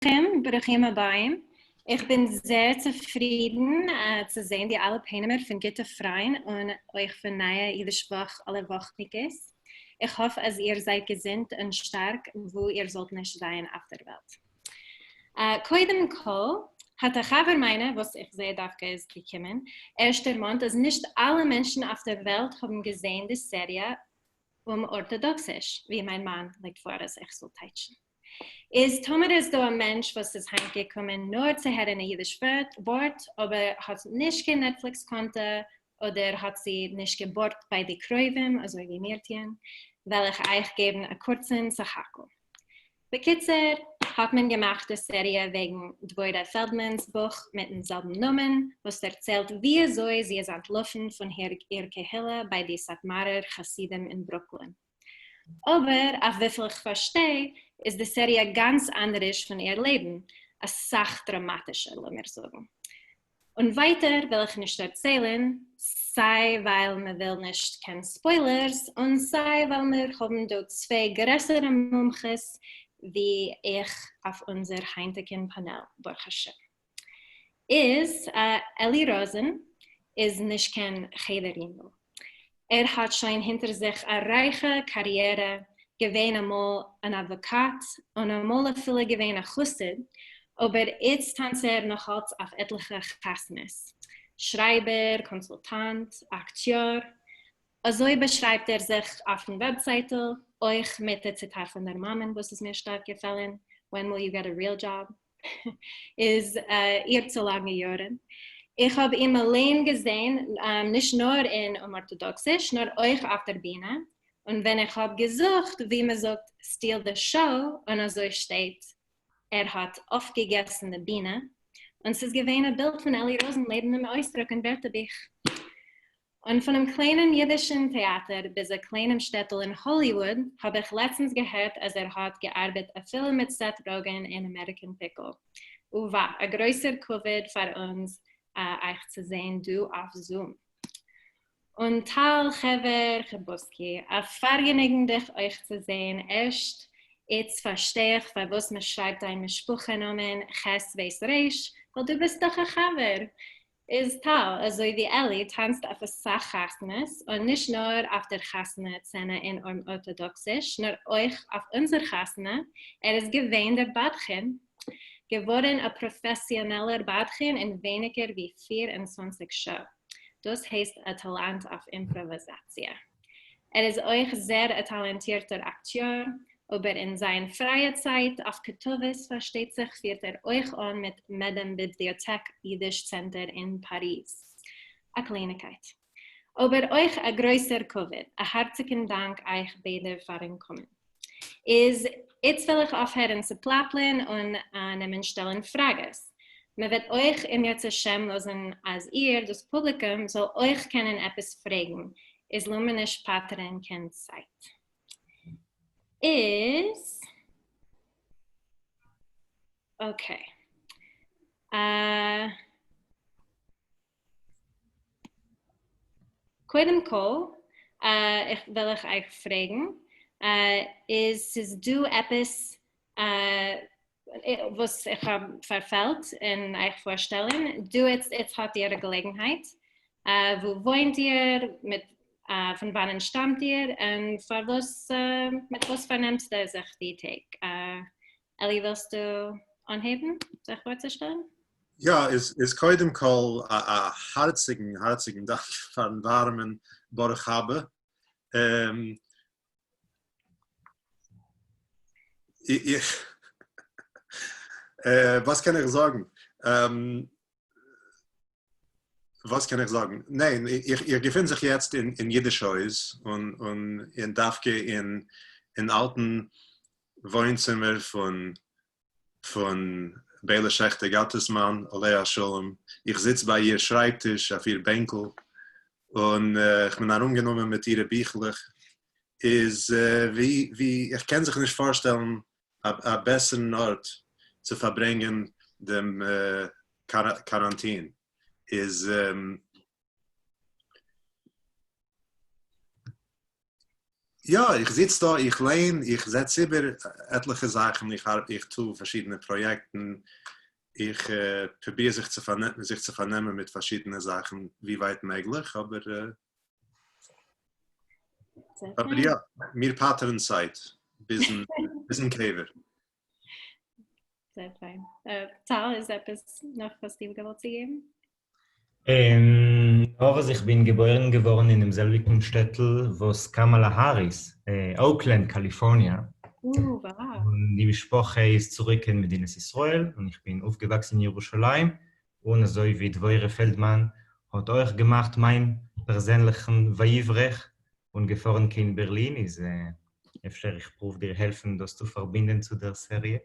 ברוכים, ברוכים הבאים. איך בין זייער צופרידן צו זען די אלע פענעמער פון גוטע פריינד און אויך פון נייע אידיש וואך אלע וואכניקעס. איך האף אז איר זייט געזונט און שטארק וואו איר זאלט נישט זיין אויף דער וועלט. קודם כל האט א חבר מיינע וואס איך זעה דווקא איז געקומען ערשט דערמאנט אז נישט אלע מענטשן אויף דער וועלט האבן געזען די סעריע אומארטאדאקסיש, ווי מיין מאן לייגט פאר אז איך זאל טייטשן. איז טאמער איז דא א מענטש וואס איז היינט געקומען נאר צו הערן א אידיש ווארט אבער האט נישט קיין Netflix קאנטע אדער האט זי נישט געבארגט ביי די קרובים אזוי ווי מיר טוען, וועל איך אייך געבן א קורצן סך הכל. בקיצור, האט מען געמאכט די סעריע וועגן דבורה פעלדמאן'ס בוך מיטן זעלבן נאמען, וואס דערציילט וויאזוי זי איז אנטלאפן פון איר קהילה ביי די סאטמארער חסידים אין ברוקלין. אבער אויף וויפיל איך פארשטיי איז די סעריע גאנץ אנדעריש פון איר לעבן, אסאך דראמאטישער לאמיר זאגן. און ווייטער וועל איך נישט דערציילן, סיי ווייל מען וויל נישט קיין spoilers, און סיי ווייל מיר האבן דא צוויי גרעסערע מומחות ווי איך אויף אונזער היינטיגן פאנעל ברוך השם. איז אלי ראזען איז נישט קיין חדר יונגל. ער האט שוין הינטער זיך א רייכע קאריערע, געווען אמאל אן אדוואקאט און אמאל אפילו געווען א חסיד, אבער איצט טאנצט ער נאכאלץ אויף עטליכע חתונות. שרייבער, קאנסולטאנט, אקטיאר. אזוי באשרייבט ער זיך אויפן וועבזייטל, אויך מיט די ציטאט פון דער מאמען וואס איז מיר שטארק געפעלן, When will you get a real job? איז איר צו לאנגע יארן. איך האב אים אליין געזען נישט נאר אין אומארטאדאקסיש נאר אויך אויף דער בינע, און ווען איך האב געזוכט ווי מען זאגט steal the show און אזוי שטייט ער האט אויפגעגעסן די בינע, און ס'איז געווען א בילד פון אלי ראזן לעבן דעם אויסדרוק אין ווערטערבוך. און פונעם קליינעם אידישן טעאטער ביז א קליינעם שטעטל אין האליוואוד האב איך לעצטנס געהערט אז ער האט געארבעט אפילו מיט סעט ראגען אין American Pickle. אווא, א גרויסער כבוד פאר אונז אייך צו זעהן דא אויף Zoom. און טל חבר חבוסקי, א פארגעניגן דיך אויך צו זעהן, ערשט איצט פארשטיי איך פארוואס מען שרייבט דיין משפחה נאמען ח' ב' ר', ווייל דו ביסט דאך א חבר! איז טל, אזוי ווי אלי, טאנצט אויף אסאך חתונות, און נישט נאר אויף דער חתונה סצענע אין אומארטאדאקסיש, נאר אויך אויף אונזער חתונה, ער איז געווען דער בדחן. געווארן א פראפעסיאנעלער בדחן אין ווייניגער ווי 24 שעה. דאס הייסט א טאלאנט אויף אימפראוויזאציע. ער איז אויך זעהר א טאלאנטירטער אקטיאר, אבער אין זיין פרייע צייט, אויף קטובת פארשטייט זיך, פירט ער אויך אן מיט מעדעם ביבליאטעק אידיש צענטער אין פאריז. א קלייניגקייט. אבער אויך א גרויסער כבוד. א הארציגן דאנק אייך ביידע פארן קומען. איז איצט וועל איך אויפהערן צו פלאפלען און נעמען שטעלן פראגעס. מען וועט אויך אם ירצה השם לאזן אז איר, דאס פובליקום, זאל אויך קענען עפעס פרעגן, איז לאמיר נישט פאטערן קיין צייט. איז okay. קודם כל איך וועל איך אייך פרעגן איז ס'איז דא עפעס וואס איך האב פארפעלט אין אייך פארשטעלן דא איצט איצט האט איר א געלעגנהייט וואו וואוינט איר מיט פון וואנען שטאמט איר און פארוואס מיט וואס פארנעמסטו זיך די טעג אלי ווילסטו אנהייבן זיך פארצושטעלן? יא, איז קודם כל א הארציגן הארציגן דאנק פארן ווארעמען ברוך הבא. איך, וואס קען איך זאגן? וואס קען איך זאגן? ניין, איך געפין זיך יעצט אין אידיש הויז, און אין דווקא אין אלטן וואוינצימער פון פון ביילע שעכטער גאטעסמאן עליה השלום, איך זיץ ביי איר שרייבטיש אויף איר בענקל, און איך בין ארומגענומען מיט אירע ביכלעך, איז ווי ווי איך קען זיך נישט פארשטעלן א בעסערן ארט צו פארברענגען דעם קאראנטין, איז יא, איך זיץ דא, איך לייען, איך זעץ איבער עטליכע זאכן, איך איך טו פארשידענע פראיעקטן, איך פרוביר זיך צו זיך צו פארנעמען מיט פארשידענע זאכן ווי ווייט מעגליך, אבער אבער יא, מיר פטר'ן צייט ביזן ביזן קבר. זייער פיין. טל, איז עפעס נאך וואס דו געוואלט צוגעבן? נאר אז איך בין געבוירן געווארן אינעם זעלביגן שטעטל וואס קאמאלא האריס, אוקלענד, קאליפארניע. און די משפחה איז צוריק אין מדינת ישראל, און איך בין אויפגעוואקסן אין ירושלים, און אזוי ווי דבורה פעלדמאן האט אויך געמאכט מיין פערזענליכן ויברח און געפארן קיין בערלין, איז אפשר איך פרואוו דיר העלפן דאס צו פארבינדן צו דער סעריע.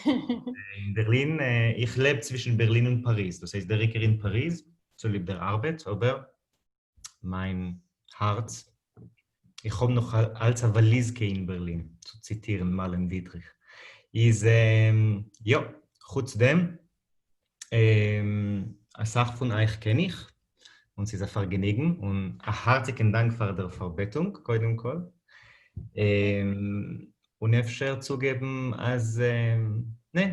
אין בערלין, איך לעב צווישן בערלין און פאריז, דאס הייסט דער עיקר אין פאריז, צוליב דער ארבעט, אבער מיין הארץ, איך האב נאך אלץ א וואליזקע אין בערלין, צו ציטירן מארלען דיטריך, איז יא, חוץ דעם, אסאך פון אייך קען איך, און ס'איז א פארגעניגן, און א הארציגן דאנק פאר דער פארבעטונג קודם כל, און אפשר צוגעבן אז ניין,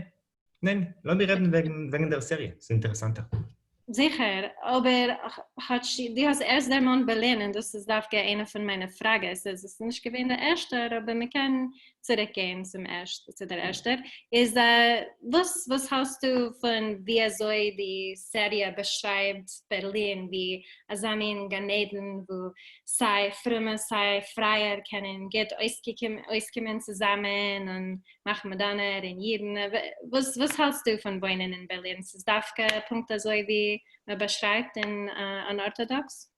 ניין, לאמיר רעדן וועגן דער סעריע, ס'איז אינטערעסאנטער. זיכער, אבער כאטש דו האסט ערשט דערמאנט בערלין און דאס איז דווקא איינע פון מיינע פראגעס, עס איז נישט געווען די ערשטער אבער מען קען צוריק גיין צום ערשט צו דער ערשטער, איז וואס וואס האלסטו פון ווי אזוי די סעריע באשרייבט בערלין ווי אזא מין גן עדן וואו סיי פרומע סיי פרייער קענען גוט אויסקומען צוזאמען און מאכמעדאנער און אידן, וואס וואס האלטסטו פון וואוינען אין בערלין? ס'איז דווקא פונקט אזוי ווי מען באשרייבט אין אנארטאדאקס?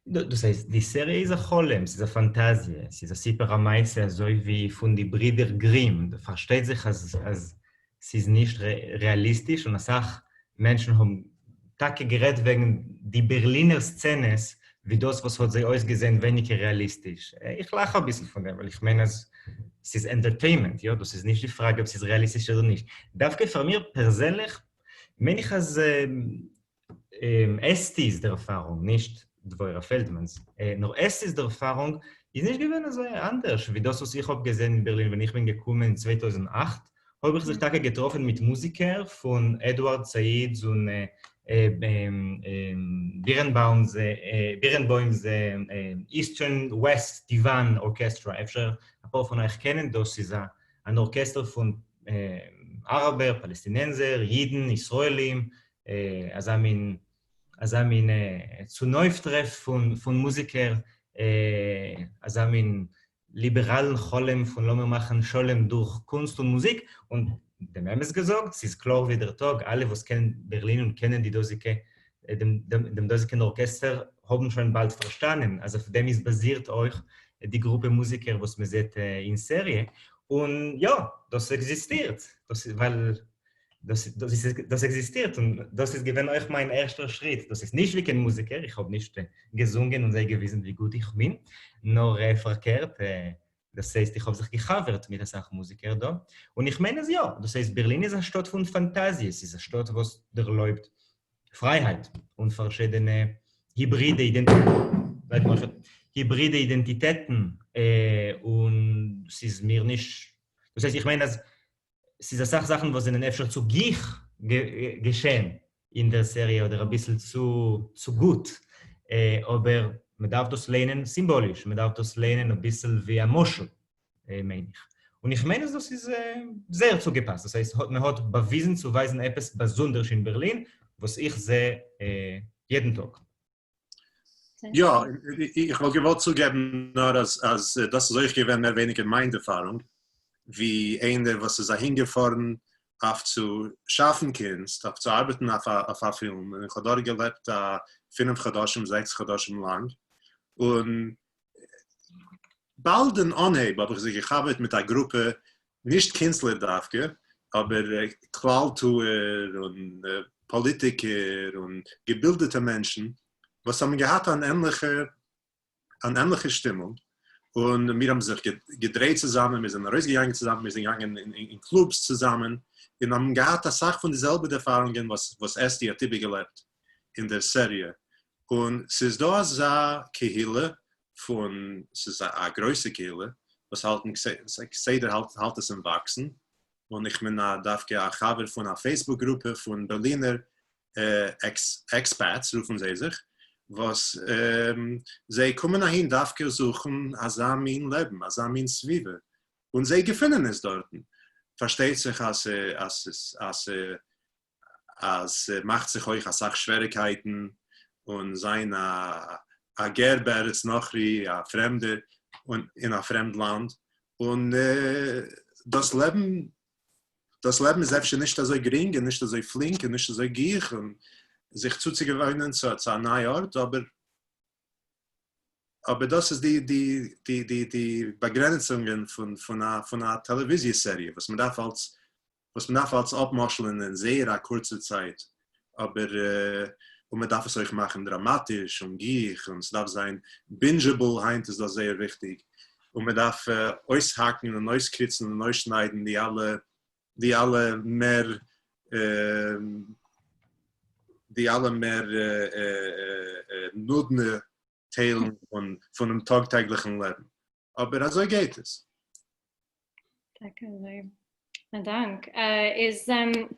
דאס הייסט, די סעריע איז א חלום, ס'איז א פאנטאזיע, ס'איז א סיפור המעשה אזוי ווי פון די ברידער גרים, פארשטייט זיך אז אז ס'איז נישט רעאליסטיש און אסאך מענטשן האבן טאקע גערעדט וועגן די בערלינער סצענעס ווי דאס וואס האט זיי אויסגעזען ווייניגער רעאליסטיש. איך לאך אביסל פון דעם ווייל איך מיין אז ס'איז entertainment, יא? דאס איז נישט די פראגע אויב ס'איז רעאליסטיש אדער נישט. דווקא פאר מיר פערזענליך מיין איך אז אסתי'ס דערפארונג, נישט דבורה פעלדמאן'ס, נאר אסתי'ס דערפארונג איז נישט געווען אזוי אנדערש ווי דאס וואס איך האב געזען אין בערלין ווען איך בין געקומען אין 2008, האב איך זיך טאקע געטראפן מיט מוזיקער פון עדוארד סאיד'ס און בירנבאום'ס בירנבוים'ס Eastern West Divan Orchestra, אפשר אפאר פון אייך קענען דאס, איז אן ארקעסטער פון אראבער, פאלעסטינענזער, אידן, ישראלים, אזא מין אזא מין צונויפטרעף פון פון מוזיקער, אזא מין ליבעראלן חלום פון לאמיר מאכן שלום דורך קונסט און מוזיק, און דעם אמת געזאגט, ס'איז קלאר ווי דער טאג, אלע וואס קענען בערלין און קענען די דאזיגע דעם דעם דאזיגן ארקעסטער האבן שוין באלד פארשטאנען אז אויף דעם איז באזירט אויך די גרופע מוזיקער וואס מ'זעט אין סעריע, און יא, דאס עקזיסטירט, דאס ווייל דאס דאס איז דאס עקזיסטירט און דאס איז געווען אויך מיין ערשטער שריט, דאס איז נישט ווי קיין מוזיקער, איך האב נישט געזונגען און זיי געוויזן ווי גוט איך בין, נאר פארקערט, דאס הייסט איך האב זיך געחבר'ט מיט אסאך מוזיקער דא, און איך מיין אז יא, דאס הייסט בערלין איז א שטאט פון פאנטאזיעס, ס'איז א שטאט וואס דערלויבט פרייהייט און פארשידענע היברידע היברידע אידענטיטעטן, און ס'איז מיר נישט, דאס הייסט איך מיין אז ס'איז אסאך זאכן וואס זענען אפשר צו גיך געשען אין דער סעריע אדער אביסל צו צו גוט, אבער מ'דארף דאס ליינען סימבאליש, מ'דארף דאס ליינען אביסל ווי א משל, מיין איך. און איך מיין אז דאס איז זייער צוגעפאסט, דאס הייסט מ'האט באוויזן צו ווייזן עפעס באזונדערש אין בערלין וואס איך זע יעדן טאג. יא, איך וואלט געוואלט צוגעבן נאר אז אז דאס איז אויך געווען מער ווייניגער מיין דערפארונג, ווי איינער וואס איז אהינגעפארן אויף צו שאפן קונסט, אויף צו ארבעטן אויף א אויף א פילם, און איך האב דארט געלעבט א פינף חדשים זעקס חדשים לאנג, און באלד אין אנהייב האב איך זיך געחבר'ט מיט א גרופע, נישט קינסטלער דווקא, אבער כלל טוער און פאליטיקער און געבילדעטע מענטשן וואס האבן געהאט אן ענליכע אן ענליכע שטימונג, און מיר האבן זיך געדרייט צוזאמען, מיר זענען ארויסגעגאנגען צוזאמען, מיר זענען געגאנגען אין קלובס צוזאמען, און האבן געהאט אסאך פון די זעלבע ערפארונגען וואס וואס אסתי האט איבערגעלעבט אין דער סעריע, און ס'איז דא אזא קהילה פון, ס'איז א גרויסע קהילה וואס האלטן כסדר האלט עס אין וואקסן, און איך בין דווקא א חבר פון א Facebook גרופע פון בערלינער expats רופן זיי זיך, וואס זיי קומען אהין דווקא זוכן אזא מין לעבן, אזא מין סביבה, און זיי געפינען עס דארטן. פארשטייט זיך אז אז ס'מאכט זיך אויך אסאך שוועריקייטן, און זיין א גר בארץ נכרי, א פרעמדער אין א פרעמד לאנד, און דאס לעבן דאס לעבן איז אפשר נישט אזוי גרינג און נישט אזוי פלינק און נישט אזוי גיך און זיך צוצוגעוואוינען צו א ניי ארט, אבער אבער דאס איז די די די די די באגרעניצונגען פון פון א פון א טעלעוויזיע סעריע וואס מען דארף אלס וואס מען דארף אלס אפמשל'ן אין זייער א קורצע צייט, אבער און מען דארף עס אויך מאכן דראמאטיש און גיך און ס'דארף זיין bingeable, היינט איז דאס זייער וויכטיג, און מען דארף אויסהאקן און אויסקריצן און אויסשניידן די אלע די אלע מער די אלע מער נודנע טיילן פון פונעם טאג טעגליכן לעבן, אבער אזוי גייט עס. טאקע אזוי. א דאנק. איז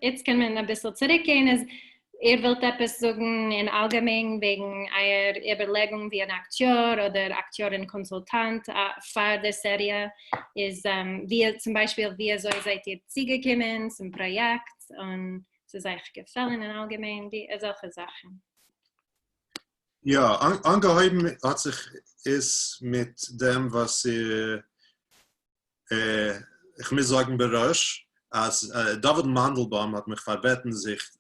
איצט קען מען אביסל צוריק גיין, איז איר ווילט עפעס זאגן אין אלגעמיין וועגן אייער איבערלעגונג ווי אן אקטיאר אדער אקטיארין קאנסולטאנט פאר די סעריע, איז ווי צום ביישפיל ווי אזוי זייט איר צוגעקומען צום פראיעקט און ס'איז אייך געפעלן אין אלגעמיין, די אזעלכע זאכן. יא, אנגעהויבן האט זיך עס מיט דעם וואס איך מוז זאגן בראש אז דוד מאנדלבוים האט מיך פארבעטן זיך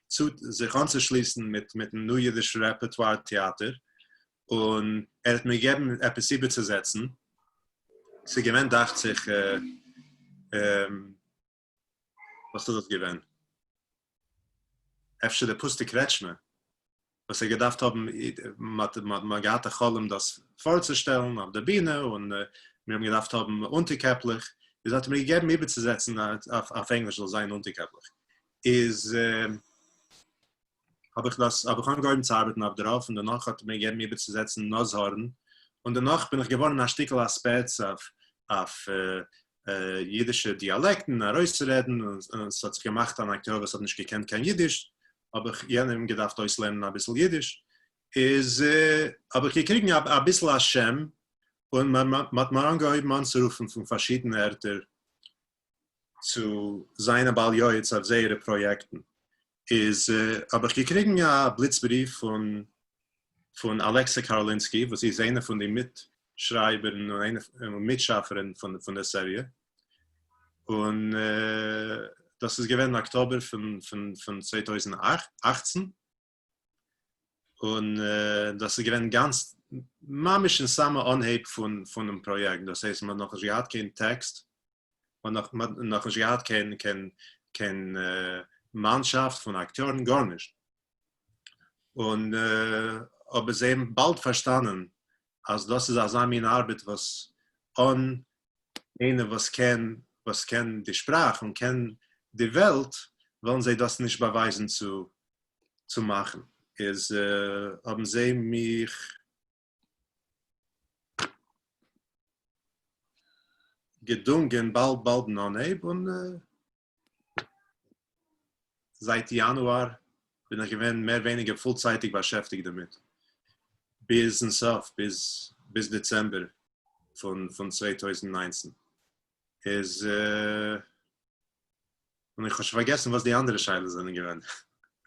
צו זיך אנצושליסן מיט מיטן New Yiddish Repertoire טעאטער, און ער האט מיר געגעבן עפעס איבערצוזעצן, ס'איז געווען דאכט זיך וואס איז דאס געווען? אפשר די פוסטע קרעטשמע וואס ער געדארפט האבן, מען האט געהאט א חלום דאס פארצושטעלן אויף די בינע און מיר האבן געדארפט האבן אונטערקעפלעך, איז האט ער מיר געגעבן איבערצוזעצן אויף ענגליש זאל זיין אונטערקעפלעך, איז האב איך דאס האב איך אנגעהויבן צו ארבעטן אויף דערויף און דערנאך האט ער מיר געגעבן איבערצוזעצן נאזהארן און דערנאך בין איך געווארן א שטיקל עספערט אויף אויף אידישע דיאלעקטן ארויסצורעדן און ס'האט זיך געמאכט אן אקטיאר וואס האט נישט געקענט קיין אידיש האב איך יענעם געדארפט אויסלערנען אביסל אידיש איז האב איך געקריגן אביסל א שם און מ'האט מיר אנגעהויבן אנצורופן פון פארשידענע ערטער צו זיין א בעל יועץ אויף זייערע פראיעקטן, איז האב איך געקריגן א בליץ בריוו פון פון אלעקסע קאראלינסקי וואס זי איז איינע פון די מיט שרייבערן און איינע פון מיטשאפערן פון פון דער סעריע, און דאס איז געווען אין אקטאבער פון פון פון 2018, און דאס איז געווען גאנץ ממש אין סאמע אנהייב פון פונעם פראיעקט, דאס הייסט מען האט נאכנישט געהאט קיין טעקסט, מען האט נאכנישט געהאט קיין קיין קיין מאנשאפט פון אקטיארן, גארנישט, און אבער זיי האבן באלד פארשטאנען אז דאס איז אזא מין ארבעט וואס אן איינער וואס קען וואס קען די שפראך און קען די וועלט וועלן זיי דאס נישט באווייזן צו צו מאכן, איז האבן זיי מיך געדונגען באלד באלד אין אנהייב, און זייט יאנואר בין איך געווען מער ווייניגער פולצייטיג באשעפטיגט דערמיט, ביזן סוף, ביז ביז דעצעמבער פון פון 2019 איז. און איך האב שוין פארגעסן וואס די אנדערע שאלות זענען געווען.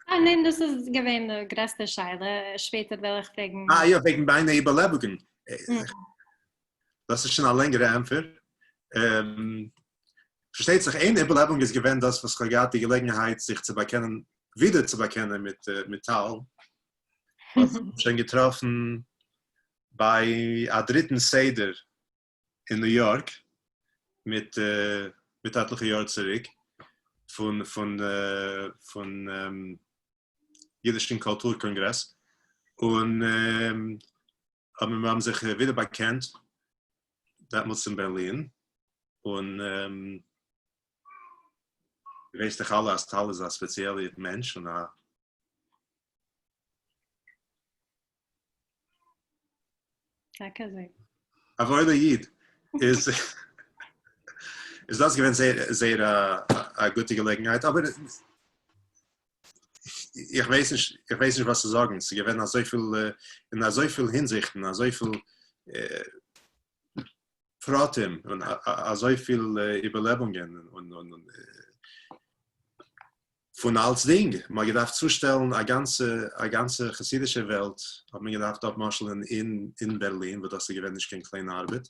אה, ניין, דאס איז געווען די גרעסטע שאלה, שפעטער וועל איך פרעגן. אה, יא, וועגן מיינע איבערלעבונגען. דאס איז שוין א לענגערע ענטפער. פארשטייט זיך, איין איבערלעבונג איז געווען דאס וואס כ'האב געהאט די געלעגנהייט זיך צו באקענען, ווידער צו באקענען מיט מיט טל, וואס כ'האב שוין געטראפן ביי א דריטן סדר אין ניו יארק מיט מיט עטליכע יאר צוריק פון פון פון אידישן קולטור קאנגרעס און האבן מיר האבן זיך ווידער באקענט דעמאלטס אין בערלין און ווייסט דאך אלע אז טל איז א ספעציעלע מענטש און א טאקע אזוי. א וואוילער איד. איז איז דאס געווען זייער זייער א גוטע געלעגנהייט, אבער איך ווייס נישט, איך ווייס נישט וואס צו זאגן, ס'איז געווען אזויפיל, אין אזויפיל הינזיכטן, אזויפיל פרטים און אזויפיל איבערלעבונגען און פון אלצדינג, מ'האט געדארפט צושטעלן א גאנצע א גאנצע חסידישע וועלט האט מען געדארפט אפמשל'ען אין אין בערלין וואס דאס איז געווען נישט קיין קליינע ארבעט,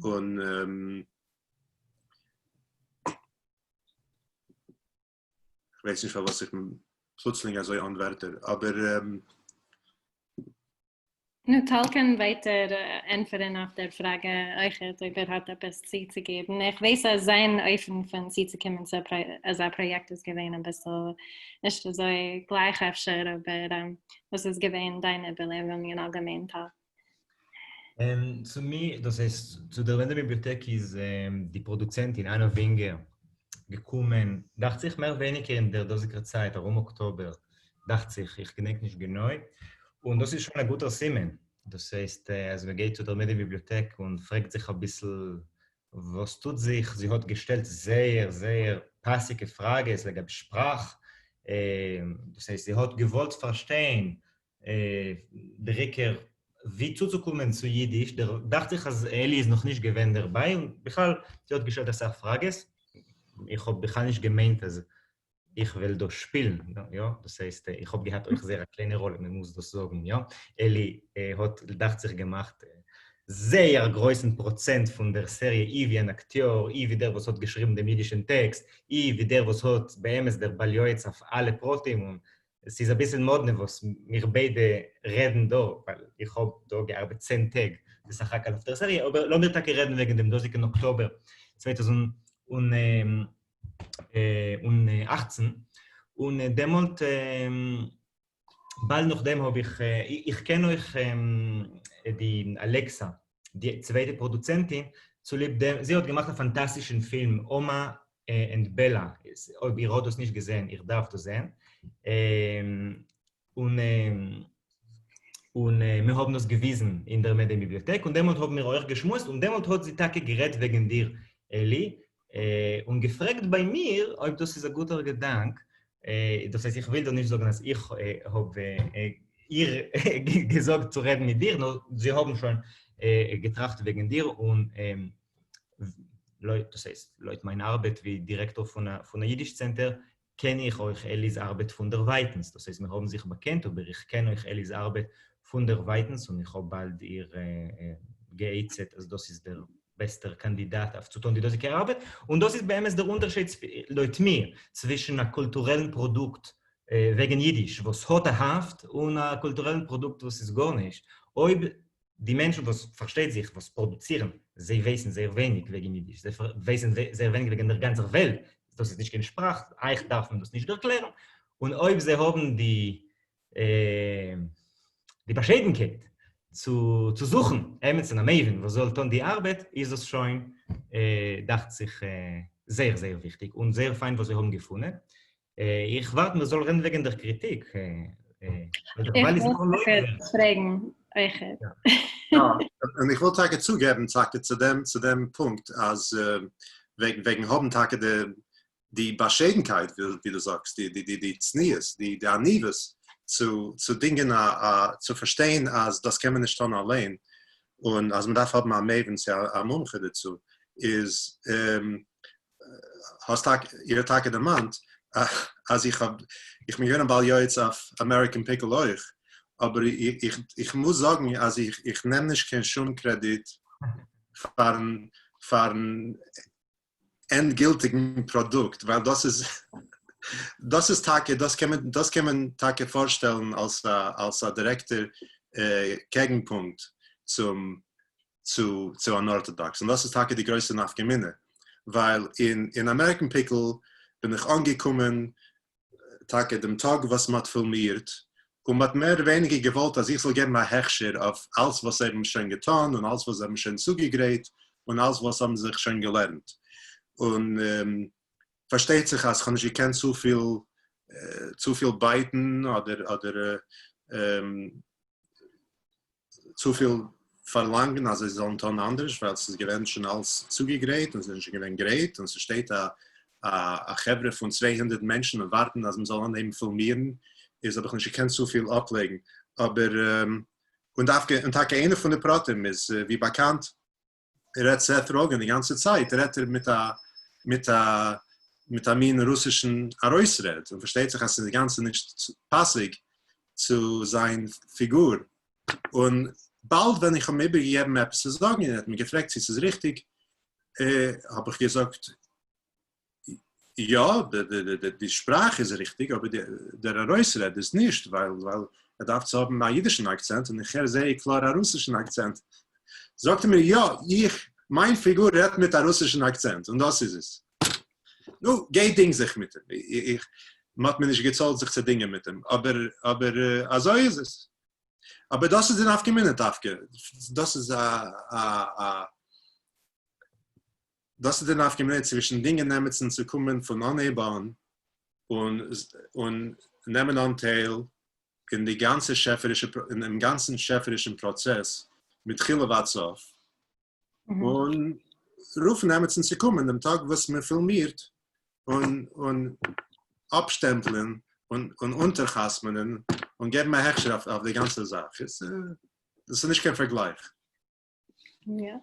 און כ'ווייס נישט פארוואס איך בין פלוצלינג אזוי אן ווערטער, אבער. נו, טאל קען ווייטער ענטפערן אויף דער פראגע אויכעט אויב ער האט עפעס צוצוגעבן. איך ווייס אז זיין אופן פון צוצוקומען צו אזא פראיעקט איז געווען אביסל נישט אזוי גלייך אפשר, אבער וואס איז געווען דיין איבערלעבונג אין אלגעמיין טאל? צו מיר, דאס הייסט צו דער לענדער-ביבליאטעק איז די פראדוצענטין אנא ווינגער געקומען, דאכט זיך מער ווייניגער אין דער דאזיגער צייט, ארום אקטאבער, דאכט זיך, איך געדענק נישט גענוי, און דאס איז שוין א גוטער סימן, דאס הייסט אז מען גייט צו דער מעדיע-ביבליאטעק און פרעגט זיך אביסל וואס טוט זיך, זי האט געשטעלט זייער זייער פאסיגע פראגעס לגבי שפראך, דאס הייסט זי האט געוואלט פארשטיין דער עיקר ווי צוצוקומען צו אידיש, דאכט זיך אז אלי איז נאכנישט געווען דערביי, און בכלל זי האט געשטעלט אסאך פראגעס, איך האב בכלל נישט געמיינט אז איך וועל דא שפילן, יא, דאס הייסט איך האב געהאט אויך זייער א קליינע ראלע, מען מוז דאס זאגן, יא, אלי האט דאכט זיך געמאכט זייער גרויסן פראצענט פון דער סעריע אי ווי אן אקטיאר, אי ווי דער וואס האט געשריבן דעם אידישן טעקסט, אי ווי דער וואס האט באמת דער בעל יועץ אויף אלע פרטים, און ס'איז אביסל מאדנע וואס מיר ביידע רעדן דא, ווייל איך האב דא געארבעט 10 טעג בסך הכל אויף דער סעריע, אבער לאמיר טאקע רעדן וועגן דעם דאזיגן אקטאבער 2018, און דעמאלט באלד נאכדעם האב איך, איך קען אויך די אלעקסא, די צווייטע פראדוצענטין, צוליב דעם, זי האט געמאכט א פאנטאסטישן פילם, אמא and בעלא, אויב איר האט דאס נישט געזען, איר דארפט דאס זען, און און מיר האבן דאס געוויזן אין דער מעדיע ביבליאטעק, און דעמאלט האבן מיר אויך געשמועסט, און דעמאלט האט זי טאקע גערעדט וועגן דיר, אלי, און געפרעגט ביי מיר אויב דאס איז א גוטער געדאנק, דאס הייסט איך וויל דא נישט זאגן אז איך האב איר געזאגט צו רעדן מיט דיר, נאר זיי האבן שוין געטראכט וועגן דיר, און לויט, דאס הייסט לויט מיין ארבעט ווי דירעקטאר פון א אידיש צענטער, קען איך אויך אלי'ס ארבעט פון דערווייטנס, דאס הייסט מיר האבן זיך באקענט אבער איך קען אויך אלי'ס ארבעט פון דערווייטנס און איך האב באלד איר גע'עצה'ט אז דאס איז דער בעסטער קאנדידאט אויף צו טון די דאזיגע ארבעט, און דאס איז באמת דער אונטערשייד לויט מיר צווישן א קולטורעלן פראדוקט וועגן אידיש וואס האט א האפט און א קולטורעלן פראדוקט וואס איז גארנישט, אויב די מענטשן וואס פארשטייט זיך וואס פראדוצירן, זיי ווייסן זייער ווייניג וועגן אידיש, זיי ווייסן זייער ווייניג וועגן דער גאנצער וועלט, דאס איז נישט קיין שפראך, אייך דארף מען דאס נישט ערקלערן, און אויב זיי האבן די די באשיידנקייט צו צו זוכן עמיצן א מבין וואס זאל טון די ארבעט, איז דאס שוין דאכט זיך זייער זייער וויכטיג, און זייער פיין וואס זיי האבן געפונען. איך ווארט מען זאל רעדן וועגן דער קריטיק. איך וויל פרעגן אויכעט. יא, און איך וויל טאקע צוגעבן טאקע צו דעם צו דעם פונקט אז וועגן האבן טאקע די די באשיידנקייט ווי דו זאגסט, די די די צניעות, די די עניוות צו צו דינגען א א צו פארשטיין אז דאס קען מען נישט טון אליין, און אז מען דארף האבן א מבין צו א מומחה דערצו, איז האסט טאקע, איר האט טאקע דערמאנט אז איך האב, איך בין געווען א בעל יועץ אויף American Pickle אויך, אבער איך איך מוז זאגן אז איך איך נעם נישט קיין שום קרעדיט פארן פארן ענדגילטיגן פראדוקט, ווייל דאס איז דאס איז טאקע, דאס קען מען דאס קען מען טאקע פארשטעלן אלס א אלס א דירעקטער קעגנפונקט צום צו צו Unorthodox, און דאס איז טאקע די גרויסע נפקא מינה, ווייל אין אין American Pickle בין איך אנגעקומען טאקע דעם טאג וואס מ'האט פילמירט, און מ'האט מער ווייניגער געוואלט אז איך זאל געבן א הכשר אויף אלס וואס זיי האבן שוין געטון און אלס וואס זיי האבן שוין צוגעגרייט און אלס וואס האבן זיך שוין געלערנט, און פארשטייט זיך אז כ'האב נישט געקענט צופיל צופיל בייטן אדער אדער צופיל. פארלאנגען אז זיי זאלן טון אנדערש ווייל ס'איז געווען שוין אלס צוגעגרייט און זיי זענען שוין געווען גרייט און ס'שטייט א א חברה פון 200 מענטשן און ווארטן אז מ'זאל אנהייבן פילמירן איז האב איך נישט געקענט צופיל אפלעגן אבער און דווקא און טאקע איינע פון די פרטים איז ווי באקאנט רעדט סעט ראגען די גאנצע צייט רעדט ער מיט א מיט א מיט א מין רוסישן ארויסרעד און פארשטייט זיך אז ס'איז אינגאנצן נישט פאסיג צו זיין פיגור און באלד ווען איך האב אים איבערגעגעבן עפעס צו זאגן און ער האט מיר געפרעגט צו ס'איז ריכטיג האב איך געזאגט יא, די שפראך איז ריכטיג, אבער דער ארויסרעד איז נישט, ווייל ער דארף צו האבן א אידישן אקצענט, און איך הער זייער קלאר א רוסישן אקצענט. זאגט ער מיר, יא, איך, מיין פיגור רעדט מיט א רוסישן אקצענט, און דאס איז עס. נו, גיי דינג זיך מיט אים. איך, מ'האט מיר נישט געצאלט זיך צו דינגען מיט אים, אבער, אבער אזוי איז עס. אבער דאס איז די נפקא מינה דווקא, דאס איז א, א, א. דאס איז די נפקא מינה צווישן דינגען עמיצן צו קומען פון אנהייב אן און און נעמען אנטייל אין די גאנצע שעפערישע אין דעם גאנצן שעפערישן פראצעס מתחילה ועד סוף, און רופן עמיצן צו קומען דעם טאג וואס מען פילמירט און און אפסטעמפלען און און אונטערחתמ'נען און געבן א הכשר אויף אויף די גאנצע זאך. איז דאס איז נישט קיין פארגלייך. יא.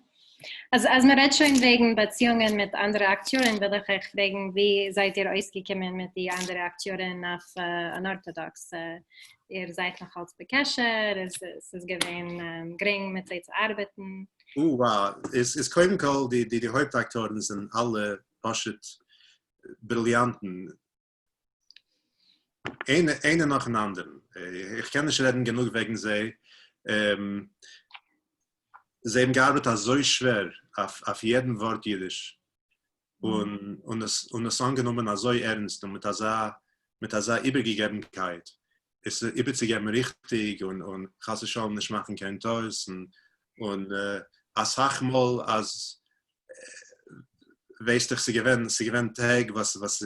אז אז מען רעדט שוין וועגן באציאונגען מיט אנדערע אקטיארן וויל איך אייך פרעגן ווי זייט איר אויסגעקומען מיט די אנדערע אקטיארן אויף אנארטאדאקס? איר זייט נאך אלץ בקשר? איז עס געווען גרינג מיט זיי צו ארבעטן? או-וואה, איז איז קודם כל די די הויפט אקטיארן זענען אלע פשוט בריליאנטן, איינער נאכן אנדערן, איך קען נישט רעדן גענוג וועגן זיי, זיי האבן געארבעט אזוי שווער אויף יעדן ווארט אידיש, און עס אנגענומען אזוי ערנסט און מיט אזא איבערגעגעבנקייט, עס איבערצוגעבן ריכטיג און חס ושלום נישט מאכן קיין טעות, און אסאך מאל אז ווייסט איך ס'געווען ס'געווען טעג וואס וואס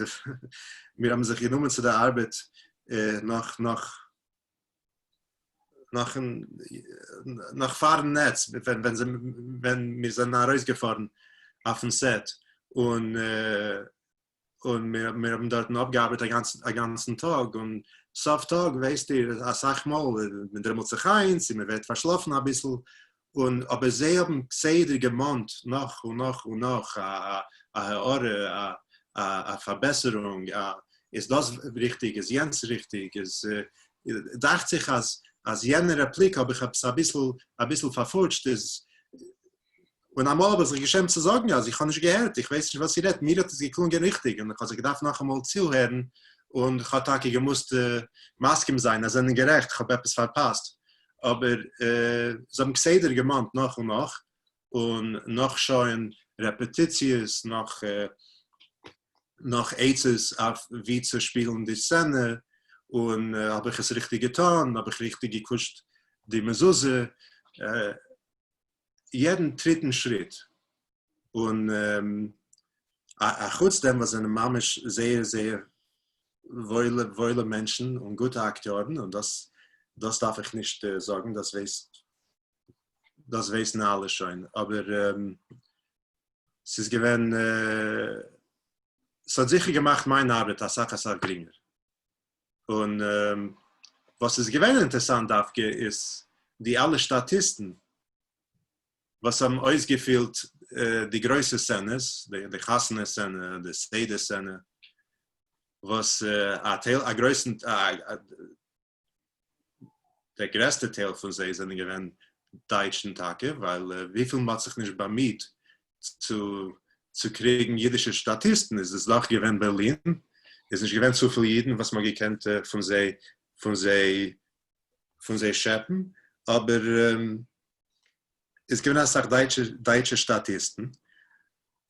מיר האבן זיך גענומען צו די ארבעט נאך נאך נאכן נאך פארן נץ ווען ווען ווען מיר זענען ארויסגעפארן אויפן set און און מיר מיר האבן דארטן אפגעארבעט א גאנצן א גאנצן טאג, און סוף טאג ווייסט איר אסאך מאל מען דרימלט זיך איין, צו מען ווערט פארשלאפן אביסל, און אבער זיי האבן כסדר געמאנט נאך און נאך און נאך א א הערה, א א פארבעסערונג, א איז דאס ריכטיג, איז יענץ ריכטיג, איז דאכט זיך אז אז יענע רעפליק האב איך עפעס אביסל אביסל פארפארשט, איז און אמאל האב איך זיך געשעמט צו זאגן אז איך האב נישט געהערט, איך ווייס נישט וואס איר רעדט, מיר האט עס געקלונגען ריכטיג און איך האב זיך געדארפט נאכאמאל צוהערן, און איך האב טאקע געמוזט מסכים זיין אז זיי זענען גערעכט, איך האב עפעס פארפאסט, אבער זיי האבן כסדר געמאנט נאך און נאך, און נאך שעה'ן רעפעטיציעס, נאך נאך עצות אויף ווי צו שפילן די סצענע, און האב איך עס ריכטיג געטון, האב איך ריכטיג געקושט די מזוזה, יעדן טריט און שריט, און א חוץ דעם וואס זענען ממש זייער זייער וואוילע וואוילע מענטשן און גוטע אקטיארן, און דאס דאס דארף איך נישט זאגן, דאס ווייסט דאס ווייסן אלע שוין, אבער ס'איז געווען ס'האט זיכער געמאכט מיין ארבעט אסאך אסאך גרינגער. און וואס איז געווען אינטערסאנט דווקא איז די אלע שטאטיסטן וואס האבן אויסגעפילט די גרויסע סצענעס, די חתונה סצענע, די סדר סצענע, וואס א טייל, א גרויסן, דער גרעסטער טייל פון זיי זענען געווען דייטשן טאקע, ווייל וויפיל מ'האט זיך נישט באמיהט צו צו קריגן אידישע שטאטיסטן איז עס דאך געווען בערלין, איז נישט געווען צופיל אידן וואס מ'האט געקענט פון זיי פון זיי פון זיי שעפן, אבער איז געווען אסאך דייטשע דייטשע שטאטיסטן,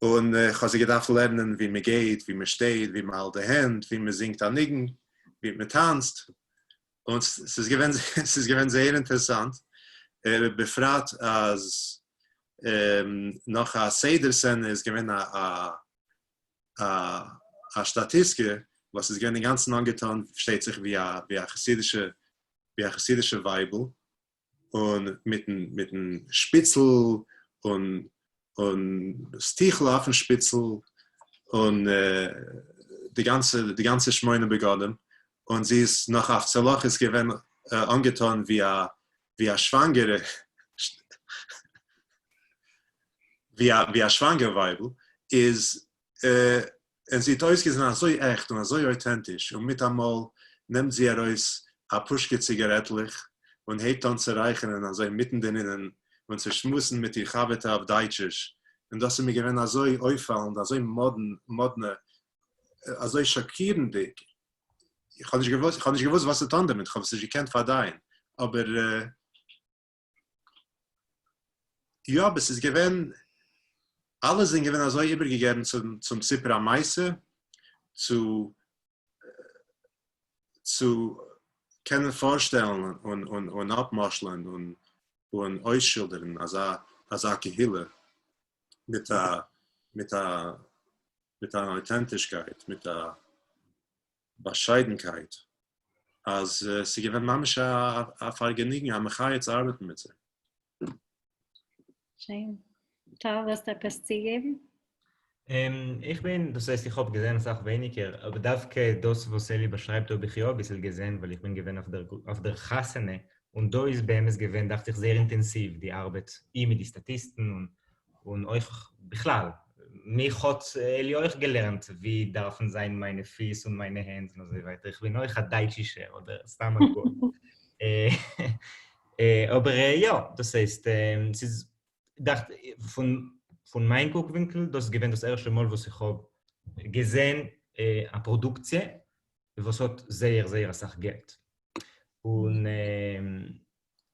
און איך האב זיי געדארפט לערנען ווי מען גייט, ווי מען שטייט, ווי מען האלט די הענט, ווי מען זינגט א ניגון, ווי מען טאנצט, און ס'איז געווען ס'איז געווען זייער אינטערעסאנט, בפרט אז נאך א סדר סצענע איז געווען א א א שטאטיסטקע וואס איז געווען אינגאנצן אנגעטון פארשטייט זיך ווי א ווי א חסידישע ווי א חסידישע ווייבל, און מיטן מיטן שפּיצל און און ס'טיכל אויפן שפּיצל און די גאַנצע די גאַנצע שמונה בגדים, און זי איז נאָך אויף צו להכעיס געווען אָנגעטאָן ווי אַ ווי אַ שוואַנגערע ווי אַ ווי אַ שוואַנגער ווייבל, איז און זי האט אויסגעזען אזוי עכט און אזוי אויטענטיש, און מיטאמאל נעמט זי ארויס א פושקע ציגארעטלעך און הייבט אן צו רייכערן אזוי מיטן דערינען און צו שמועסן מיט איר חבר'טע אויף דייטשיש, און דאס איז מיר געווען אזוי אויפפאלנד, אזוי מאדנע, אזוי שאקירנדיג, איך האב נישט געוואוסט, איך האב נישט געוואוסט וואס צו טון דערמיט, איך האב עס נישט געקענט פארדייען, אבער יא, אבער ס'איז געווען, אלע זענען געווען אזוי איבערגעגעבן צום סיפור המעשה, צו צו קענען פארשטעלן און אפמשל'ען און אויסשילדערן אזא אזא קהילה מיט א מיט א מיט אן אויטענטישקייט, מיט א באשיידנקייט, אז ס'איז געווען ממש א פארגעניגן, א מחיה צו ארבעטן מיט זיי. שיין. טל, ווילסט עפעס צוגעבן? איך בין, דאס הייסט איך האב געזען אסאך ווייניגער, אבער דווקא דאס וואס אלי באשרייבט האב איך יא אביסל געזען, ווייל איך בין געווען אויף דער חתונה, און דא איז באמת געווען דאכט זיך זייער אינטענסיוו די ארבעט, אי מיט די סטאטיסטן און אויך בכלל, מיך האט אלי אויך געלערנט ווי דארפן זיין מיינע פיס און מיינע הענט און אזוי ווייטער, איך בין אויך א דייטשישער אדער סתם א גוי. אבער יא, דאס הייסט, ס'איז דאכט פון פון מיין קוק ווינקל, דאס איז געווען דאס ערשטע מאל וואס איך האב געזען א פראדוקציע וואס האט זייער זייער אסאך געלט. און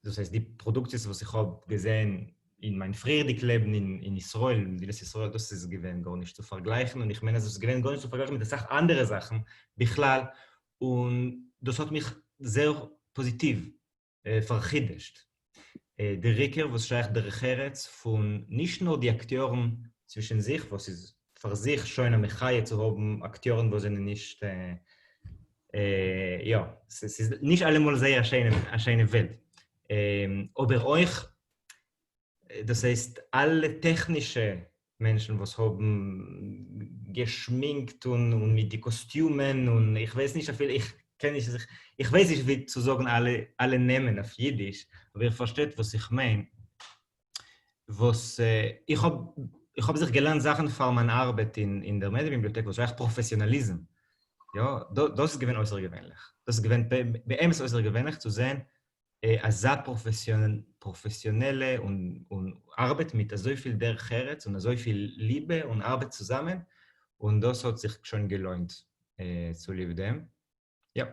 דאס הייסט די פראדוקציעס וואס איך האב געזען אין מיין פריערדיג לעבן אין ישראל, אין מדינת ישראל, דאס איז געווען גארנישט צו פארגלייכן, און איך מיין אז עס איז געווען גארנישט צו פארגלייכן מיט אסאך אנדערע זאכן בכלל, און דאס האט מיך זייער פאזיטיוו פארחידושט. דער עיקר וואס שייך דרך ארץ פון נישט נאר די אקטיארן צווישן זיך, וואס איז פאר זיך שוין א מחיה צו האבן אקטיארן וואס זענען נישט, יא, ס'איז נישט אלעמאל זייער א שיינע וועלט, אבער אויך דאס הייסט אלע טעכנישע מענטשן וואס האבן געשמינקט און מיט די קאסטיומען און איך ווייס נישט אפילו איך קען נישט זיך איך ווייס נישט ווי צו זאגן אלע אלע נעמען אויף אידיש אבער איר פארשטייט וואס איך מיין וואס איך האב איך האב זיך געלערנט זאכן פאר מיין ארבעט אין אין דער מעדיע ביבליאטעק וואס שייך פראפעסיאנאליזם יא דאס איז געווען אויסערגעווענליך דאס איז געווען באמת אויסערגעווענליך צו זען אזא פראפעסיאנעלע און ארבעט מיט אזויפיל דרך ארץ און אזויפיל ליבע און ארבעט צוזאמען, און דאס האט זיך שוין געלוינט צוליב דעם. יא.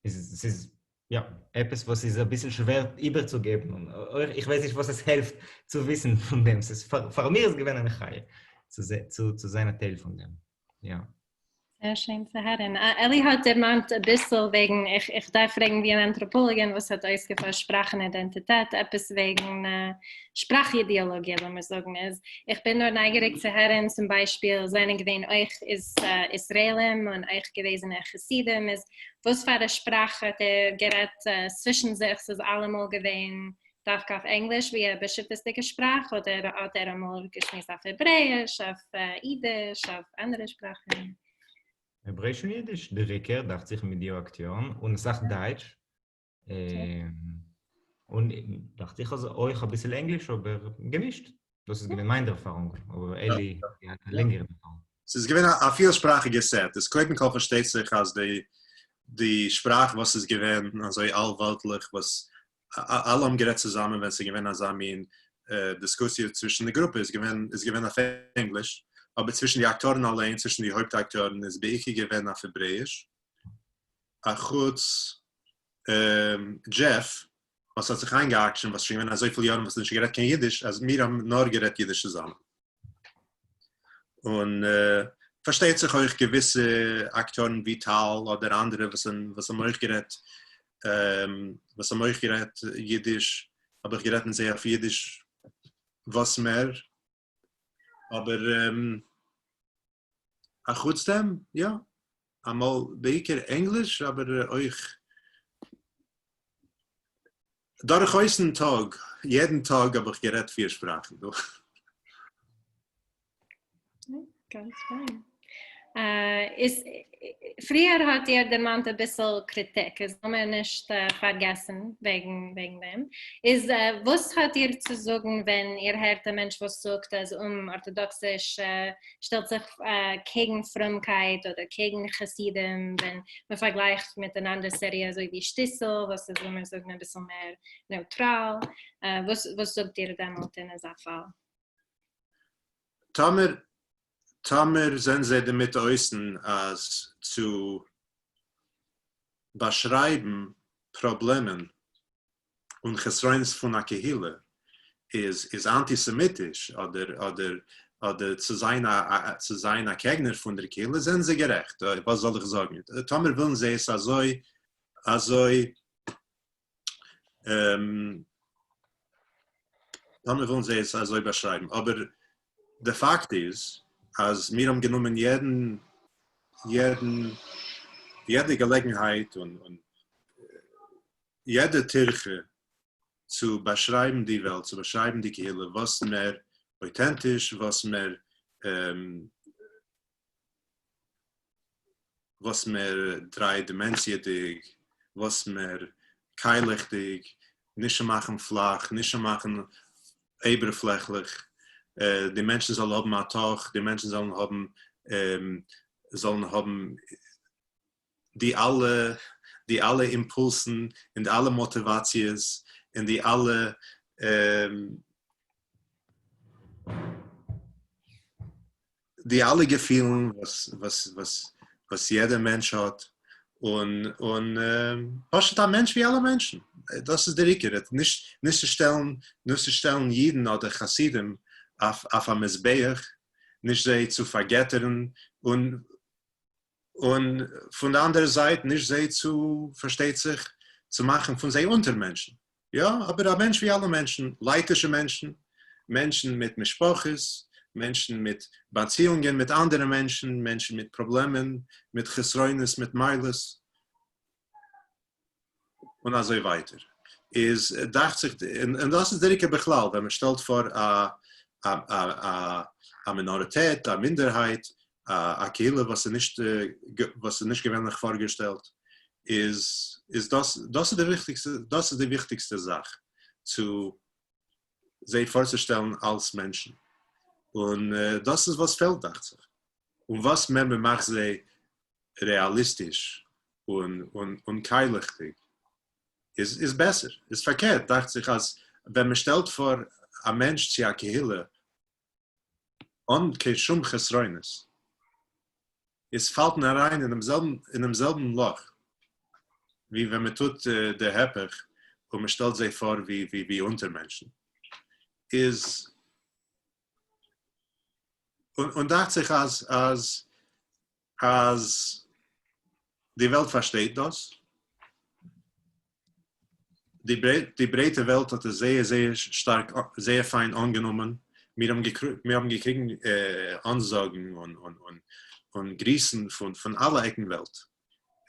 ס'איז יא, עפעס וואס איז אביסל שווער איבערצוגעבן, און אויך איך ווייס נישט וואס עס העלפט צו וויסן פון דעם, ס'איז פאר מיר איז געווען א מחיה צו זיין א טייל פון דעם. יא. זייער שיין צו הערן. אלי האט דערמאנט אביסל וועגן, איך דארף פרעגן ווי אן אנטראפאלאגין וואס האט אויסגעפארשט שפראך און אידענטיטעט, עפעס וועגן שפראך אידעאלאגיע לאמיר זאגן איז, איך בין נאר נייגעריג צו הערן צום ביישפיל זענען געווען אויך ישראלים און אויך געוועזענע חסידים, איז וואס פאר א שפראך האט ער גערעדט צווישן זיך, ס'איז אלעמאל געווען דווקא אויף ענגליש ווי א בשותפות'דיגע שפראך אדער האט ער אמאל געשמועסט אויף העברעיש, אויף אידיש, אויף אנדערע שפראכן? העברעיש און אידיש, דער עיקר דאכט זיך מיט די אקטיארן, און אסאך דייטש, און דאכט זיך אז אויך אביסל ענגליש אבער געמישט, דאס איז געווען מיין ערפארונג, אבער אלי האט א לענגערע ערפארונג. ס'איז געווען א פילשפראכיגע set, איז קודם כל פארשטייט זיך אז די די שפראך וואס איז געווען אזוי אלוועלטליך וואס אלע האבן גערעדט צוזאמען ווען ס'איז געווען אזא מין דיסקוסיע צווישן די גרופע איז געווען איז געווען אויף ענגליש, אבער צווישן די אקטיארן אליין, צווישן די הויפט אקטיארן איז בעיקר געווען אויף העברעיש, אחוץ דזשעף וואס האט זיך איינגעאקשנט וואס איז שוין געווען אזויפיל יארן וואס האט נישט גערעדט קיין אידיש אז מיר האבן נאר גערעדט אידיש צוזאמען. און פארשטייט זיך אויך געוויסע אקטיארן ווי טל אדער אנדערע וואס וואס האבן אויך גערעדט וואס האבן אויך גערעדט אידיש האב איך גערעדט מיט זיי אויף אידיש וואס מער אבער אחוץ דעם יא אמאל בעיקר ענגליש אבער אויך. דורכאויסן טאג, יעדן טאג האב איך גערעדט פיר שפראכן דא. גאנץ פיין. איז פריער האט איר דערמאנט אביסל קריטיק, איז לאמיר נישט פארגעסן וועגן וועגן דעם. איז וואס האט איר צו זאגן ווען איר הערט א מענטש וואס זאגט אז אומארטאדאקסיש שטעלט זיך קעגן פרומקייט אדער קעגן חסידים ווען מען פארגלייכט מיט אן אנדער סעריע אזוי ווי שטיסל וואס איז לאמיר זאגן אביסל מער נייטראל, וואס זאגט איר דעמאלט אין אזא פאל? טאמער טאמער זענען זיי דערמיט אויסן אז צו באשרייבן פראבלעמען און חסרונות פון א קהילה איז איז אנטיסעמיטיש אדער אדער אדער צו זיין א צו זיין א קעגנער פון דער קהילה זענען זיי גערעכט, וואס זאל איך זאגן, טאמער ווילן זיי עס אזוי אזוי טאמער ווילן זיי עס אזוי באשרייבן, אבער די פאקט איז אז מיר האבן גענומען יעדן יעדן יעדע געלעגנהייט און און יעדע טירחה צו באשרייבן די וועלט, צו באשרייבן די קהילה וואס מער אויטענטיש, וואס מער וואס מער דריי דימענסיעדיג, וואס מער קיילעכדיג, נישט צו מאכן פלאך, נישט צו מאכן אייבערפלעכליך, די מענטשן זאלן האבן א תוך, די מענטשן זאלן האבן זאלן האבן די אלע די אלע אימפולסן און די אלע מאטיוואציעס און די אלע די אלע געפילן וואס וואס וואס וואס יעדער מענטש האט, און און פשוט א מענטש ווי אלע מענטשן, דאס איז דער עיקר, נישט נישט צו שטעלן נישט צו שטעלן אידן אדער חסידים אויף אויף א מזבח, נישט זיי צו פארגעטערן, און און פון די אנדערע זייט נישט זיי צו, פארשטייט זיך, צו מאכן פון זיי אונטערמענטשן. יא, אבער א מענטש ווי אלע מענטשן, לייטישע מענטשן, מענטשן מיט משפחות, מענטשן מיט באציאונגען מיט אנדערע מענטשן, מענטשן מיט פראבלעמען, מיט חסרונות, מיט מעלות, און אזוי ווייטער. איז דאכט זיך, און דאס איז דער עיקר בכלל, ווען מען שטעלט פאר א א מינאריטעט, א מינדערהייט, א קהילה וואס איז נישט וואס איז נישט געווענליך פארגעשטעלט, איז איז דאס דאס איז די וויכטיגסטע דאס איז די וויכטיגסטע זאך צו זיי פארצושטעלן אלס מענטשן, און דאס איז וואס פעלט דאכט זיך, און וואס מער מען מאכט זיי רעאליסטיש און און און קיילעכדיג איז איז בעסער, איז פארקערט דאכט זיך אז ווען מען שטעלט פאר א מענטש צו א קהילה אן קיין שום חסרונות, איז פאלט מען אריין אינעם זעלבן אינעם זעלבן לאך ווי ווען מען טוט די הפך און מען שטעלט זיי פאר ווי ווי ווי אונטערמענטשן, איז און און דאכט זיך אז אז אז די וועלט פארשטייט דאס, די ברייטע וועלט האט עס זייער זייער שטארק זייער פיין אנגענומען, מיר האבן געקריגן אנזאגן און גריסן פון אלע עקן וועלט,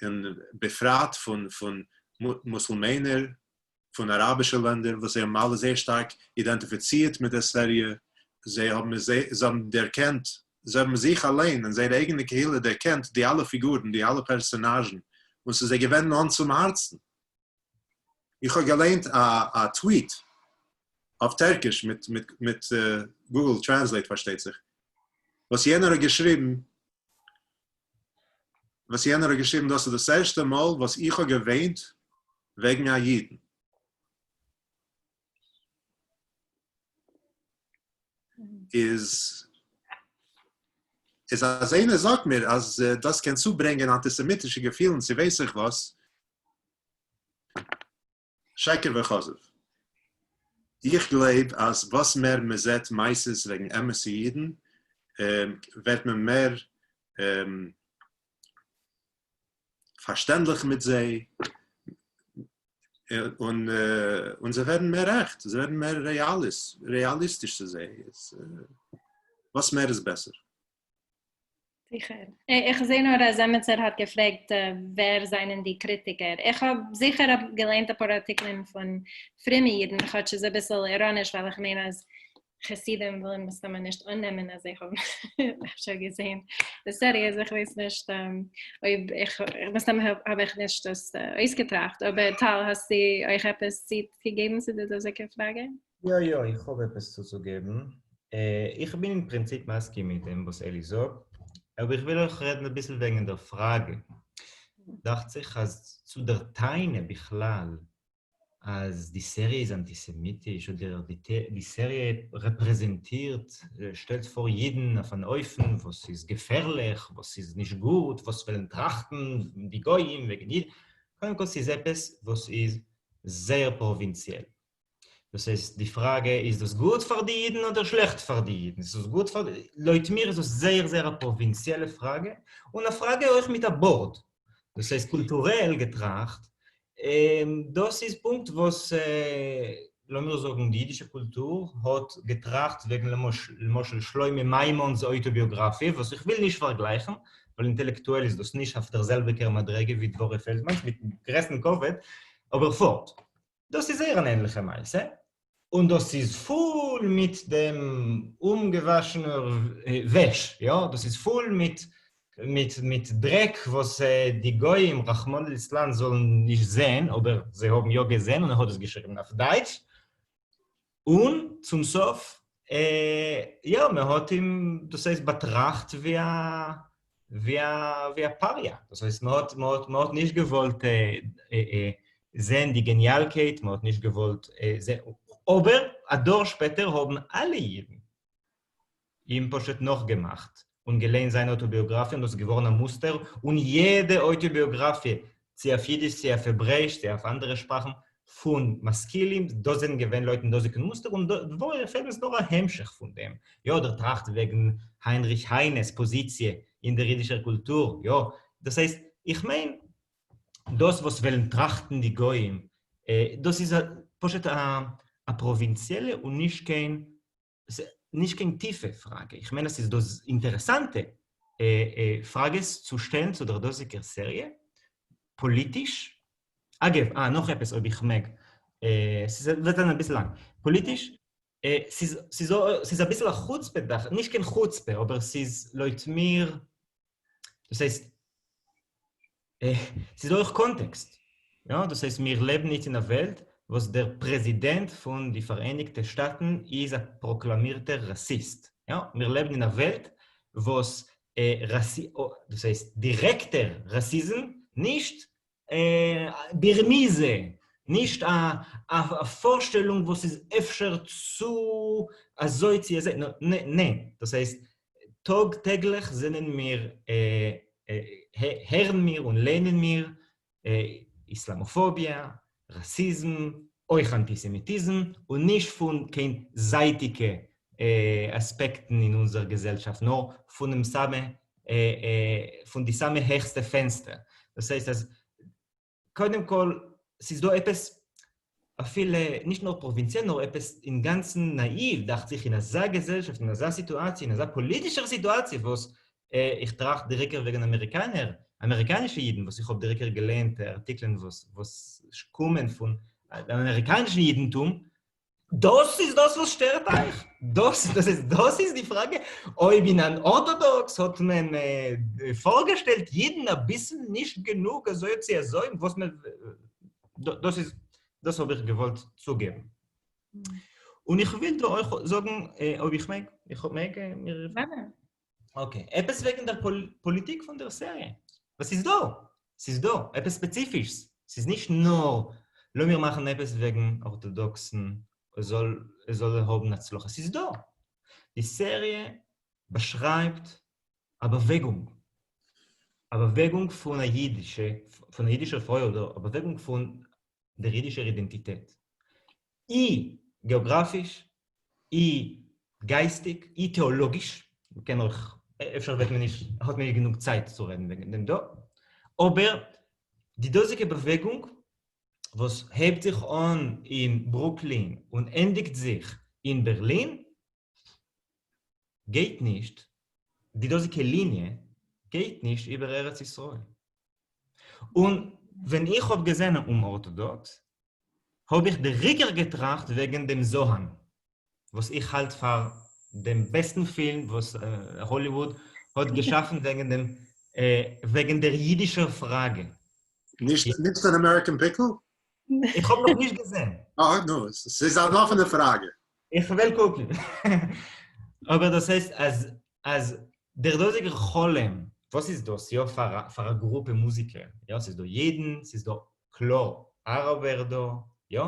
און בפרט פון מוסולמענער, פון אראבישע לענדער וואס זיי האבן אלע זייער שטארק אידענטיפיצירט מיט דער סעריע, זיי האבן זיי האבן דערקענט, זיי האבן זיך אליין און זייער אייגענע קהילה דערקענט די אלע פיגורן, די אלע פערסאנאזשן, און ס'איז זיי געווען נאנט צום הארצן. איך האב געליינט א טוויט אויף טערקיש מיט מיט מיט Google Translate פארשטייט זיך, וואס יענער האט געשריבן, וואס יענער האט געשריבן, דאס איז דאס ערשטע מאל וואס איך האב געוויינט וועגן א אידן. איז איז אז איינער זאגט מיר אז דאס קען צוברענגען אנטיסעמיטישע געפילן צו ווייס איך וואס, שקר וכזב. איך גלייב אז וואס מער מען זעט מעשות וועגן אמת'ע אידן, ווערט מען מער פארשטענדליך מיט זיי, און און זיי ווערן מער עכט, זיי ווערן מער רעאליסטיש צו זיי, וואס מער איז בעסער. זיכער. איך זעה נאר אז עמיצער האט געפרעגט ווער זענען די קריטיקער. איך האב זיכער געליינט אפאר ארטיקלען פון פרומע אידן, כאטש איז אביסל איראניש ווייל איך מיין אז חסידים ווילן מסתמא נישט אננעמען אז זיי האבן אפשר געזען די סעריע, אז איך ווייס נישט אויב איך, מסתמא האב איך נישט דאס אויסגעטראכט, אבער טל האסטו אויך עפעס צוצוגעבן צו די דאזיגע פראגע? יא יא, איך האב עפעס צוצוגעבן. איך בין אין פרינציפ מסכים מיט דעם וואס אלי זאגט, אבער איך וויל אויך רעדן אביסל וועגן דער פראגע. דאכט זיך אז צו דער טענה בכלל אז די סעריע איז אנטיסעמיטיש אדער די סעריע רעפרעזענטירט, שטעלט פאר אידן אויף אן אופן וואס איז געפערליך, וואס איז נישט גוט, וואס וועלן טראכטן די גויים וועגן אידן, קודם כל ס'איז עפעס וואס איז זייער פראווינציעל. דאס הייסט די פראגע איז דאס גוט פאר די אידן אדער שלעכט פאר די אידן, איז דאס גוט פאר די, לויט מיר איז דאס זייער זייער א פראווינציעלע פראגע, און א פראגע אויך מיט א בארד, דאס הייסט קולטורעל געטראכט, דאס איז פונקט וואס לאמיר זאגן די אידישע קולטור האט געטראכט וועגן למשל שלמה מיימון'ס אויטאביאגראפיע, וואס איך וויל נישט פארגלייכן, ווייל אינטעלעקטועל איז דאס נישט אויף דער זעלביגער מדריגה ווי דבורה פעלדמאן'ס, מיטן גרעסטן כבוד, אבער פארט, דאס איז זייער אן ענליכע מעשה, און דאס איז פול מיט דעם אומגעוואשענער וועש, יא, דאס איז פול מיט מיט מיט דרעק וואס די גויים רחמנא ליצלן זאלן נישט זען, אבער זיי האבן יא געזען און ער האט עס געשריבן אויף דייטש, און צום סוף, יא, מען האט אים, דאס הייסט באטראכט ווי א ווי א ווי א פריה, דאס הייסט מען האט מען האט מען האט נישט געוואלט זען די געניאלקייט, מען האט נישט געוואלט זען, אבער א דור שפעטער האבן אלע אידן אים פשוט נאכגעמאכט און געליינט זיין אויטאביאגראפיע און דאס איז געווארן א מוסטער, און יעדע אויטאביאגראפיע צי אויף אידיש צי אויף העברעיש צי אויף אנדערע שפראכן פון משכילים, דאס זענען געווען לויטן דאזיגן מוסטער, און דבורה פעלדמאן איז נאר א המשך פון דעם. יא, אדער טראכט וועגן היינריך היינע'ס פאזיציע אין דער אידישער קולטור, יא, דאס הייסט, איך מיין, דאס וואס וועלן טראכטן די גויים, דאס איז פשוט א פראווינציעלע און נישט קיין נישט קיין טיפע פראגע, איך מיין אז ס'איז דא אינטערעסאנטע פראגעס צו שטעלן צו דער דאזיגער סעריע, פאליטיש, אגב, אה, נאך עפעס אויב איך מעג, ס'וועט זיין אביסל לאנג, פאליטיש, ס'איז ס'איז אביסל א חוצפה, נישט קיין חוצפה, אבער ס'איז לויט מיר דאס הייסט, ס'איז אויך קאנטעקסט, יא, דאס הייסט מיר לעבן איצט אין א וועלט וואס דער פרעזידענט פון די פאראייניגטע שטאטן איז א פראקלאמירטער ראסיסט, יא, מיר לעבן אין א וועלט וואס דאס הייסט דירעקטער ראסיזם, נישט ברמיזה, נישט א פארשטעלונג וואס איז אפשר צו אזוי צו אזוי, ניין, דאס הייסט טאג טעגליך זענען מיר, הערן מיר און ליינען מיר איסלאמאפאביע, ראסיזם, אויך אנטיסעמיטיזם, און נישט פון קיין זייטיגע אספעקטן אין אונזער געזעלשאפט, נאר פונעם סאמע, פון די סאמע העכסטע פענסטער. דאס הייסט אז קודם כל, ס'איז דא עפעס אפילו נישט נאר פראווינציעל, נאר עפעס אינגאנצן נאאיוו, דאכט זיך, אין אזא געזעלשאפט, אין אזא סיטואציע, אין אזא פאליטישער סיטואציע, וואס איך טראכט דירעקער וועגן אמעריקאנער, אמעריקאנישע אידן, וואס איך האב דירעקער געלייענט ארטיקלען וואס וואס קומען פון אמעריקאנישן אידנטום, דאס איז דאס וואס שטערט אייך? דאס דאס איז דאס איז די פראגע? אויב אין אן ארטאדאקס האט מען פארגעשטעלט אידן אביסל נישט גענוג אזוי צו אזוי וואס מען דאס איז דאס האב איך געוואלט צוגעבן. און איך וויל דא אויך זאגן אויב איך מעג, איך מעג? okay, עפעס וועגן דער פאליטיק פון דער סעריע. וואס איז דא? ס'איז דא עפעס ספעציפישס. ס'איז נישט נאר לאמיר מאכן עפעס וועגן ארטאדאקסן, עס זאל עס זאל האבן הצלחה. ס'איז דא. די סעריע באשרייבט א באוועגונג. א באוועגונג פון א אידישע, פון א אידישער פרוי אדער א באוועגונג פון דער אידישער אידענטיטעט. אי געאגראפיש, אי גייסטיג, אי טעאלאגיש, מ'קען אויך, אפשר וועט מען נישט, האט מען נישט גענוג צייט צו רעדן וועגן דעם דא, אבער די דאזיגע באוועגונג וואס הייבט זיך אן אין ברוקלין און ענדיגט זיך אין בערלין, גייט נישט, די דאזיגע ליניע גייט נישט איבער ארץ ישראל. און ווען איך האב געזען אומארטאדאקס, האב איך דער עיקר געטראכט וועגן דעם זוהן, וואס איך האלט פאר דעם בעסטן פילם וואס האליוואוד האט געשאפן וועגן דעם וועגן דער אידישער פראגע. נישט נישט אן American Pickle? איך האב נאך נישט געזען. אה, נו, ס'איז אן אפענע פראגע. איך וועל קוקן. אבער דאס הייסט אז אז דער דאזיגער חלום, וואס איז דאס יא פאר פאר א גרופע מוזיקער, יא ס'איז דא אידן, ס'איז דא קלאר אראבער דא, יא,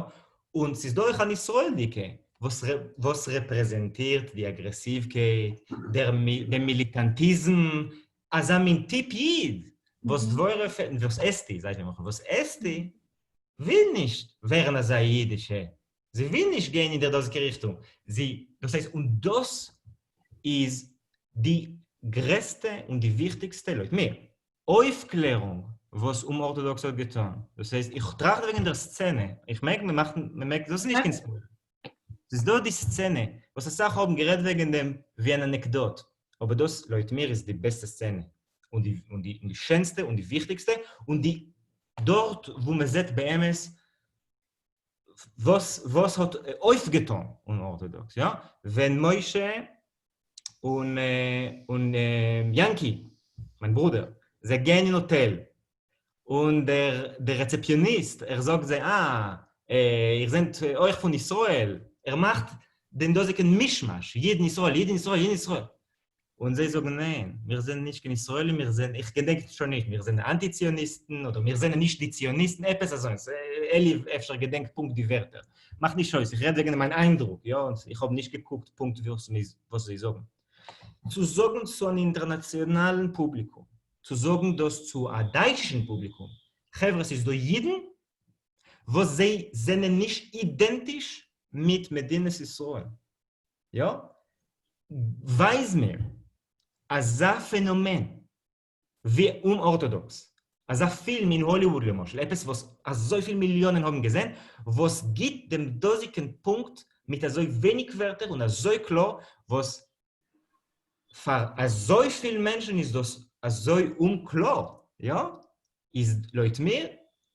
און ס'איז דא אויך אן ישראל'דיגע וואס וואס רעפרעזענטירט די אגרעסיווקייט, דער דעם מיליטאנטיזם, אזא מין טיפ איד, וואס דבורה וואס אסתי, זייט מיר מוחל, וואס אסתי וויל נישט ווערן אזא אידישע זי וויל נישט גיין אין דער דאזיקער ריכטונג, זי, דאס הייסט, און דאס איז די גרעסטע און די וויכטיגסטע, לויט מיר, אויפקלערונג וואס אומארטאדאקס האט געטאן. דאס הייסט, איך טראכט וועגן דער סצענע, איך מעג, מען מאכט, מען מעג, דאס איז נישט קיין spoiler. ס'איז דא די סצענע וואס אסאך האבן גערעדט וועגן דעם ווי אן אנעקדאט, אבער דאס, לויט מיר, איז די בעסטע סצענע, און די, און די, און די שענסטע און די וויכטיגסטע, און די, דארט וואו מען זעט באמת וואס וואס האט אויפגעטון אומארטאדאקס יא ווען משה און און יענקי מיין ברודער זיי גייען אין האטעל און דער דער רעצעפיאניסט ער זאגט זיי אה איר זענט אויך פון ישראל ער מאכט דעם דאזיגן מישמאש אידן ישראל אידן ישראל אידן ישראל און זיי זאגן ניין, מיר זענען נישט קיין ישראלים, מיר זענען, איך געדענק שוין נישט, מיר זענען אנטי ציוניסטן, אדער מיר זענען נישט די ציוניסטן, עפעס אזוינס, אלי אפשר געדענקט פונקט די ווערטער, מאכט נישט אויס, איך רעד וועגן מיין איינדרוק, יא, איך האב נישט געקוקט פונקט וואס זיי זאגן. צו זאגן צו אן אינטערנאציאנאלן פובליקום, צו זאגן דאס צו א דייטשן פובליקום, חברה ס'איז דא אידן וואס זיי זענען נישט אידענטיש מיט מדינת ישראל, יא? ווייז מיר אזא פענאמען ווי אומארטאדאקס, אזא פילם אין האליוואוד למשל, עפעס וואס אזויפיל מיליאנען האבן געזען, וואס גיבט דעם דאזיגן פונקט מיט אזוי ווייניג ווערטער און אזוי קלאר, וואס פאר אזויפיל מענטשן איז דאס אזוי אומקלאר, יא? איז לויט מיר,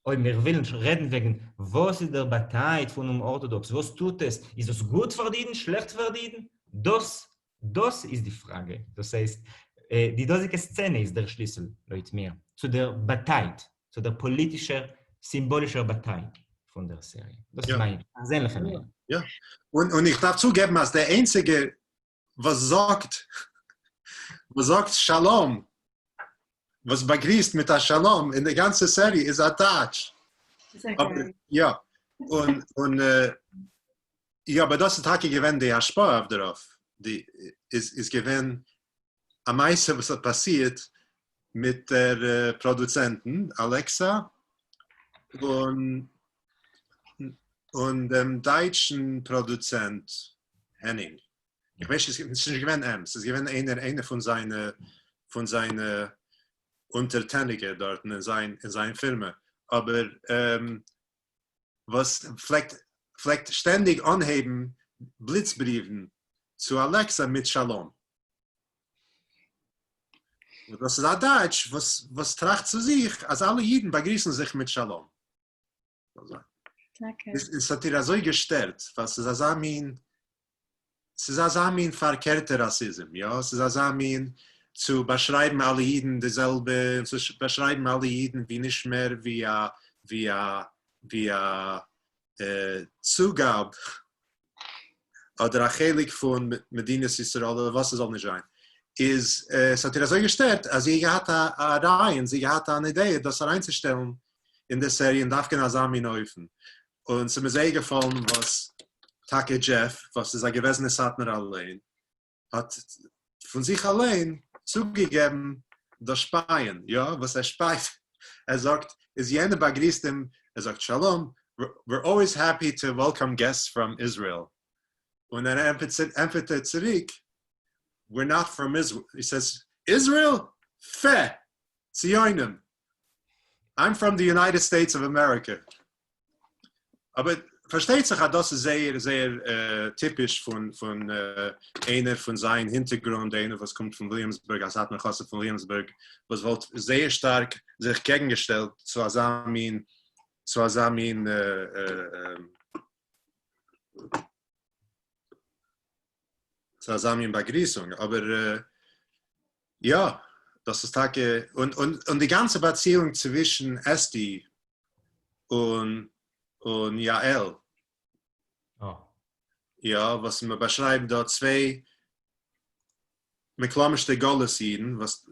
אויב מיר ווילן רעדן וועגן וואס איז דער באטייט פון אומארטאדאקס, וואס טוט עס, איז דאס גוט פאר די אידן, שלעכט פאר די אידן, דאס דאס איז די פראגע. דאס הייסט, די דאזיגע סצענע איז דער שליסל, לויט מיר, צו דער באטייט, צו דער פאליטישער, סימבאלישער באטייט פון דער סעריע. דאס איז מיין פערזענליכע מיינונג. יא, און איך דארף צוגעבן אז דער איינציגער וואס זאגט וואס זאגט שלום וואס באגריסט מיט א שלום אין די גאנצע סעריע איז א דייטש. יא, און און יא, אבער דאס איז טאקע געווען די השפעה אויף דערויף, די איז איז געווען א מעשה וואס האט פאסירט מיט דער פראדוצענטן אלעקסא און און דעם דייטשן פראדוצענט הענינג. איך ווייס נישט, ס'איז נישט געווען אים, ס'איז געווען איינער איינער פון זיינע פון זיינע אונטערטעניגע דארטן אין זיין אין זיין פירמע, אבער וואס פלעגט פלעגט שטענדיג אנהייבן בליץ בריוון צו אלעקסא מיט שלום. און דאס איז א דייטש וואס וואס טראכט צו זיך אז אלע אידן באגריסן זיך מיט שלום. עס האט איר אזוי געשטערט ווייל ס'איז אזא מין ס'איז אזא מין פארקערטע ראסיזם, יא? ס'איז אזא מין צו באשרייבן אלע אידן די זעלבע, און צו באשרייבן אלע אידן ווי נישט מער ווי א ווי א ווי א צוגאב אדער א חלק פון מדינת ישראל אדער וואס ס'זאל נישט זיין, איז ס'האט איר אזוי געשטערט אז זי האט געהאט א רעיון, זי האט געהאט אן אידעע דאס אריינצושטעלן אין די סעריע און דווקא אין אזא מין אופן. און ס'איז מיר זייער געפאלן וואס טאקע דזשעף, וואס איז א געוועזענער סאטמארער אליין, האט פון זיך אליין צוגעגעבן דאס שפייען, יא, וואס ער שפייט, ער זאגט, איז יענער באגריסט אים, ער זאגט שלום, we're always happy to welcome guests from Israel, און ער ענטפערט ער צוריק, we're not from Israel, he says, Israel? פע! ציונים! I'm from the United States of America. אבער פארשטייט זיך אז דאס איז זייער זייער טיפיש פון פון איינער פון זיין הינטערגרונד, איינער וואס קומט פון וויליאמסבורג, א סאטמאר חסיד פון וויליאמסבורג, וואס וואלט זייער שטארק זיך קעגנגעשטעלט צו אזא מין צו אזא מין צו אזא מין באגריסונג, אבער יא, דאס איז טאקע, און און און די גאנצע באציאונג צווישן אסתי און און יעל, יא, וואס מען באשרייבט דא צוויי מכלומר'שטע גלות אידן וואס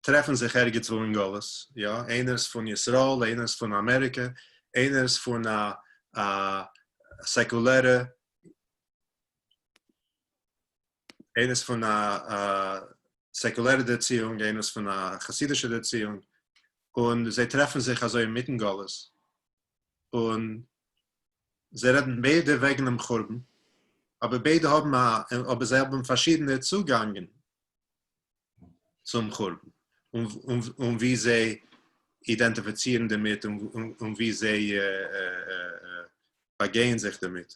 טרעפן זיך ערגעץ וואו אין גלות, יא, איינער איז פון ישראל, איינער איז פון אמעריקע, איינער איז פון א א סעקולערע, איינער איז פון א סעקולערע דערציאונג, איינער איז פון א חסידישע דערציאונג, און זיי טרעפן זיך אזוי אינמיטן גלות, און זיי רעדן ביידע וועגן דעם חורבן, אבער ביידע האבן א, אבער זיי האבן פארשידענע צוגאנגען צום חורבן, און ווי זיי אידענטיפיצירן דערמיט, און ווי זיי באגייען זיך דערמיט.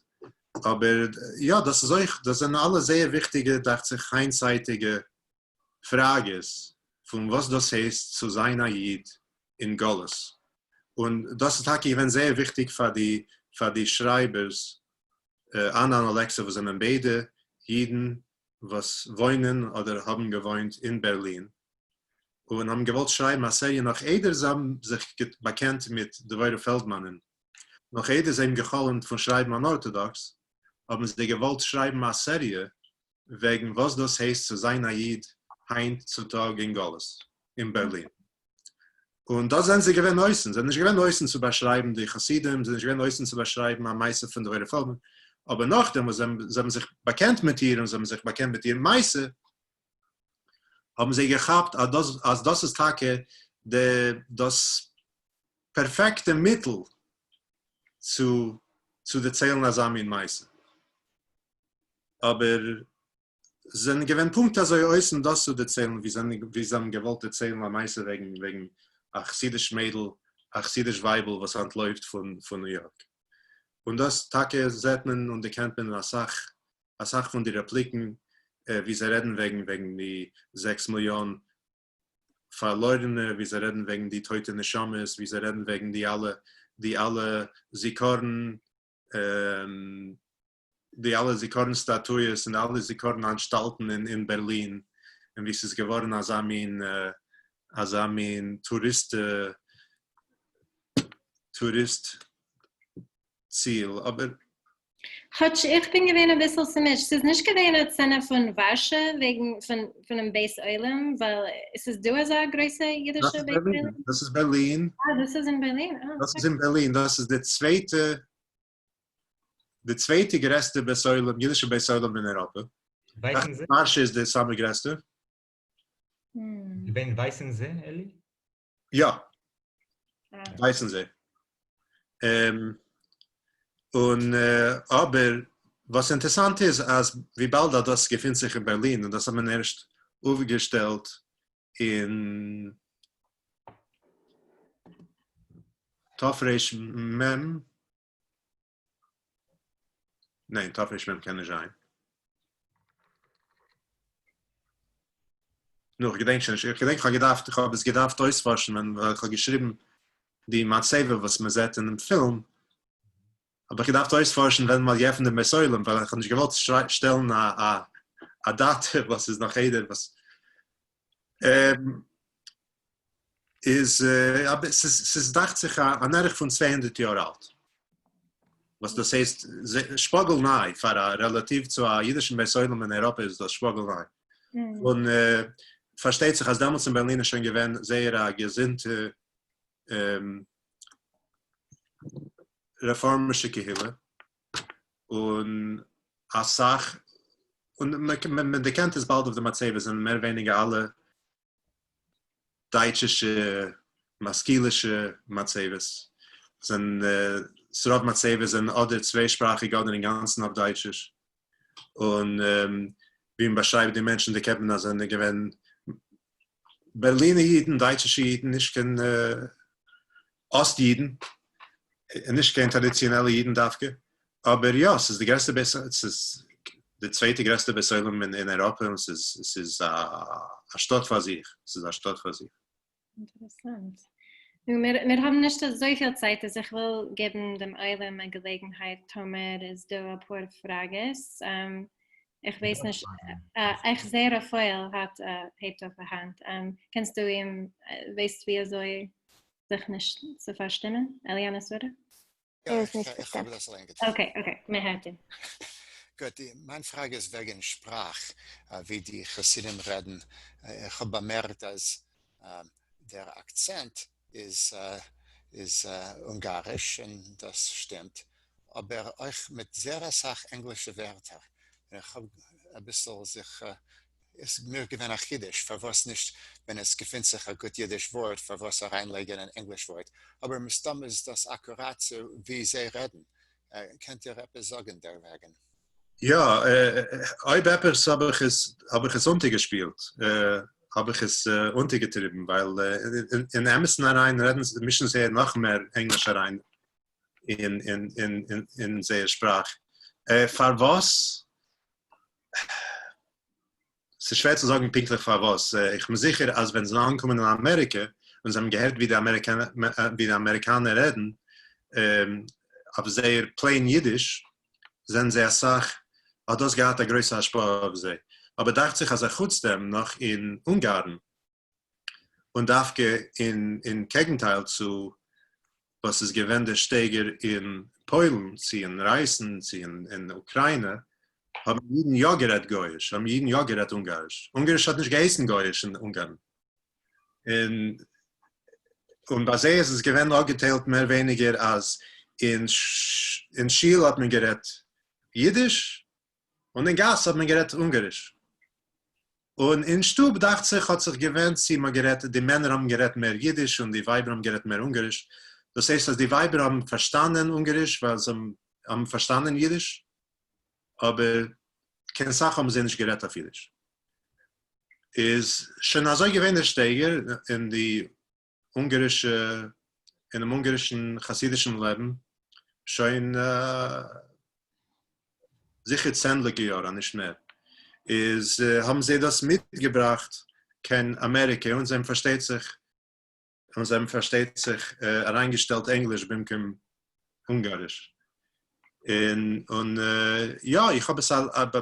אבער יא, דאס איז אויך, דאס זענען אלע זייער וויכטיגע, דאכט זיך, היינטצייטיגע פראגעס פון וואס דאס הייסט צו זיין א איד אין גלות. און דאס איז טאקע געווען זייער וויכטיג פאר די פאר די שרייבערס אנא און אלעקסא וואס זענען ביידע אידן וואס וואוינען אדער האבן געוואוינט אין בערלין, און האבן געוואלט שרייבן א סעריע נאך איידער זיי האבן זיך באקענט מיט דבורה פעלדמאנען, נאך איידער זיי האבן גע'חלומ'ט פון שרייבן אן ארטאדאקס, האבן זיי געוואלט שרייבן א סעריע וועגן וואס דאס הייסט צו זיין א איד היינט צו טאג אין גלות אין בערלין. און דאס זענען זיי געווען אויסן, זיי זענען נישט געווען אויסן צו באשרייבן די חסידים, זיי זענען נישט געווען אויסן צו באשרייבן א מעשה פון דבורה פעלדמאן, אבער נאכדעם וואס זיי האבן זיך באקענט מיט איר און זיי האבן זיך באקענט מיט איר מעשה, האבן זיי געכאפט אז דאס אז דאס איז טאקע די דאס פערפעקטע מיטל צו צו דערציילן אזא מין מעשה. אבער זיי זענען געווען פונקט אזוי אויסן דאס צו דערציילן ווי זיי ווי זיי האבן געוואלט דערציילן א מעשה וועגן וועגן א חסידיש מיידל, א חסידיש ווייבל וואס אנטלויפט פון פון ניו יארק. און דאס טאקע זעט מען און דערקענט מען אין אסאך אסאך פון די רעפליקן ווי זיי רעדן וועגן וועגן די זעקס מיליאן פארלוירענע, ווי זיי רעדן וועגן די טויטע נשמות, ווי זיי רעדן וועגן די אלע די אלע זיכרון די אלע זיכרון סטאטועס און די אלע זיכרון אנשטאלטן אין בערלין, און ווי ס'איז געווארן אזא מין אזא מין טוריסט טוריסט ציל, אבער. כאטש איך בין געווען אביסל צומישט, ס'איז נישט געווען א סצענע פון ווארשע וועגן פונעם בית עולם, ווייל עס איז דא אזא גרויסע אידישע בית עולם? דאס איז בערלין. אה, דאס איז אין בערלין? אה, דאס איז אין בערלין, דאס איז די צווייטע די צווייטע גרעסטע בית עולם, אידישע בית עולם אין אייראפע. ווארשע איז די סאמע גרעסטע. געווען ווייסענזע, אלי? יא, ווייסענזע. און אבער וואס אינטערסאנט איז אז וויבאלד אז דאס געפינט זיך אין בערלין און דאס האט מען ערשט אויפגעשטעלט אין תר"מ, ניין, תר"מ קען נישט זיין. נו, איך געדענק שוין נישט, איך געדענק איך האב געדארפט, איך האב עס געדארפט אויספארשן ווען ווייל איך האב געשריבן די מצבה וואס מען זעט אינעם פילם, האב איך געדארפט אויספארשן ווען מען האט געעפנט דעם בית עולם, ווייל איך האב נישט געוואלט שטעלן א א א דאטע וואס איז נאך איידער וואס איז ס'איז דאכט זיך אן ערך פון 200 יאר אלט, וואס דאס הייסט שפאגל ניי פאר א רעלאטיוו צו א אידישן בית עולם אין אייראפע איז דאס שפאגל ניי. און פארשטייט זיך אז דעמאלטס אין בערלין איז שוין געווען זייער א געזונטע רעפארמישע קהילה, און אסאך, און מען דערקענט עס באלד אויף די מצבות זענען מער ווייניגער אלע דייטשישע משכילישע מצבות, זענען ס'רוב מצבות זענען אדער צוויי-שפראכיג אדער אינגאנצן אויף דייטשיש, און ווי מען באשרייבט די מענטשן דערקענט מען אז זענען געווען בערלינער אידן, דייטשישע אידן, נישט קיין אסט אידן, נישט קיין טראדיציאנעלע אידן דווקא. אבער יא, ס'איז די גרעסטע בית, ס'איז די צווייטע גרעסטע בית עולם אין אייראפע און ס'איז ס'איז א שטאט פאר זיך, ס'איז א שטאט פאר זיך. אינטערעסאנט. נו, מיר מיר האבן נישט אזויפיל צייט אז איך וויל געבן דעם עולם א געלעגנהייט טאמער איז דא אפאר פראגעס. איך ווייס נישט, איך זעה רפאל האט הייבט אויף א האנט, קענסטו אים, ווייסט ווי אזוי זיך נישט צו פארשטימען? אליאנה שרה? יא, ער איז נישט איך האב פארשטעמט. דאס אליין געטון. okay, okay, מען הערט אים. גוט, מיין פראגע איז וועגן שפראך, ווי די חסידים רעדן. איך האב באמערקט אז דער אקצענט איז איז אונגאריש, און דאס שטימט, אבער אויך מיט זייער אסאך ענגלישע ווערטער. איך האב אביסל זיך איז מיר געווען א חידוש פארוואס נישט ווען עס געפינט זיך א גוט אידיש ווארט פארוואס אריינלייגען אן ענגליש ווארט, אבער מסתם איז דאס אקוראט צו ווי זיי רעדן, קענט איר עפעס זאגען דערוועגען? יא, אויב עפעס האב איך עס האב איך עס אונטערגעשפילט, האב איך עס אונטערגעטריבן, ווייל אין אמת'ן אריין רעדן מישן זיי נאך מער ענגליש אריין אין אין אין זייער שפראך, פארוואס? ס'איז שווער צו זאגן פונקטליך פארוואס, איך בין זיכער אז ווען זיי זענען אנגעקומען אין אמעריקע און זיי האבן געהערט ווי די אמעריקאנער רעדן אויף זייער plain אידיש, זענען זיי אסאך, האט דאס געהאט א גרויסע השפעה אויף זיי. אבער דאכט זיך אז אחוץ דעם נאך אין אונגארן, און דווקא אין קעגנטייל צו וואס איז געווען דער שטייגער אין פוילן צו אין רייסן צו אין אוקריינע, האבן אידן יא גערעדט גויאיש, האבן אידן יא גערעדט אונגאריש. אונגאריש האט נישט געהייסן גויאיש אין אונגארן. און און ביי זיי איז עס געווען אפגעטיילט מער ווייניגער אז אין אין שול האט מען גערעדט אידיש און אין גאס האט מען גערעדט אונגאריש. און אין שטוב דאכט זיך האט זיך געווענדט צי מ'האט גערעדט, די מענער האבן גערעדט מער אידיש און די ווייבער האבן גערעדט מער אונגאריש. דאס הייסט אז די ווייבער האבן פארשטאנען אונגאריש ווייל זיי האבן פארשטאנען אידיש, אבער קיין סאך האבן זיי נישט גערעדט אויף אידיש. איז שוין אזוי געווען דער שטייגער אין די אונגארישע, אינעם אונגארישן חסידישן לעבן שוין זיכער צענדליגע יאר אז נישט מער, איז האבן זיי דאס מיטגעבראכט קיין אמעריקע און זיי האבן פארשטייט זיך און זיי האבן פארשטייט זיך אריינגעשטעלט ענגליש במקום אונגאריש. און און יא, איך האב עס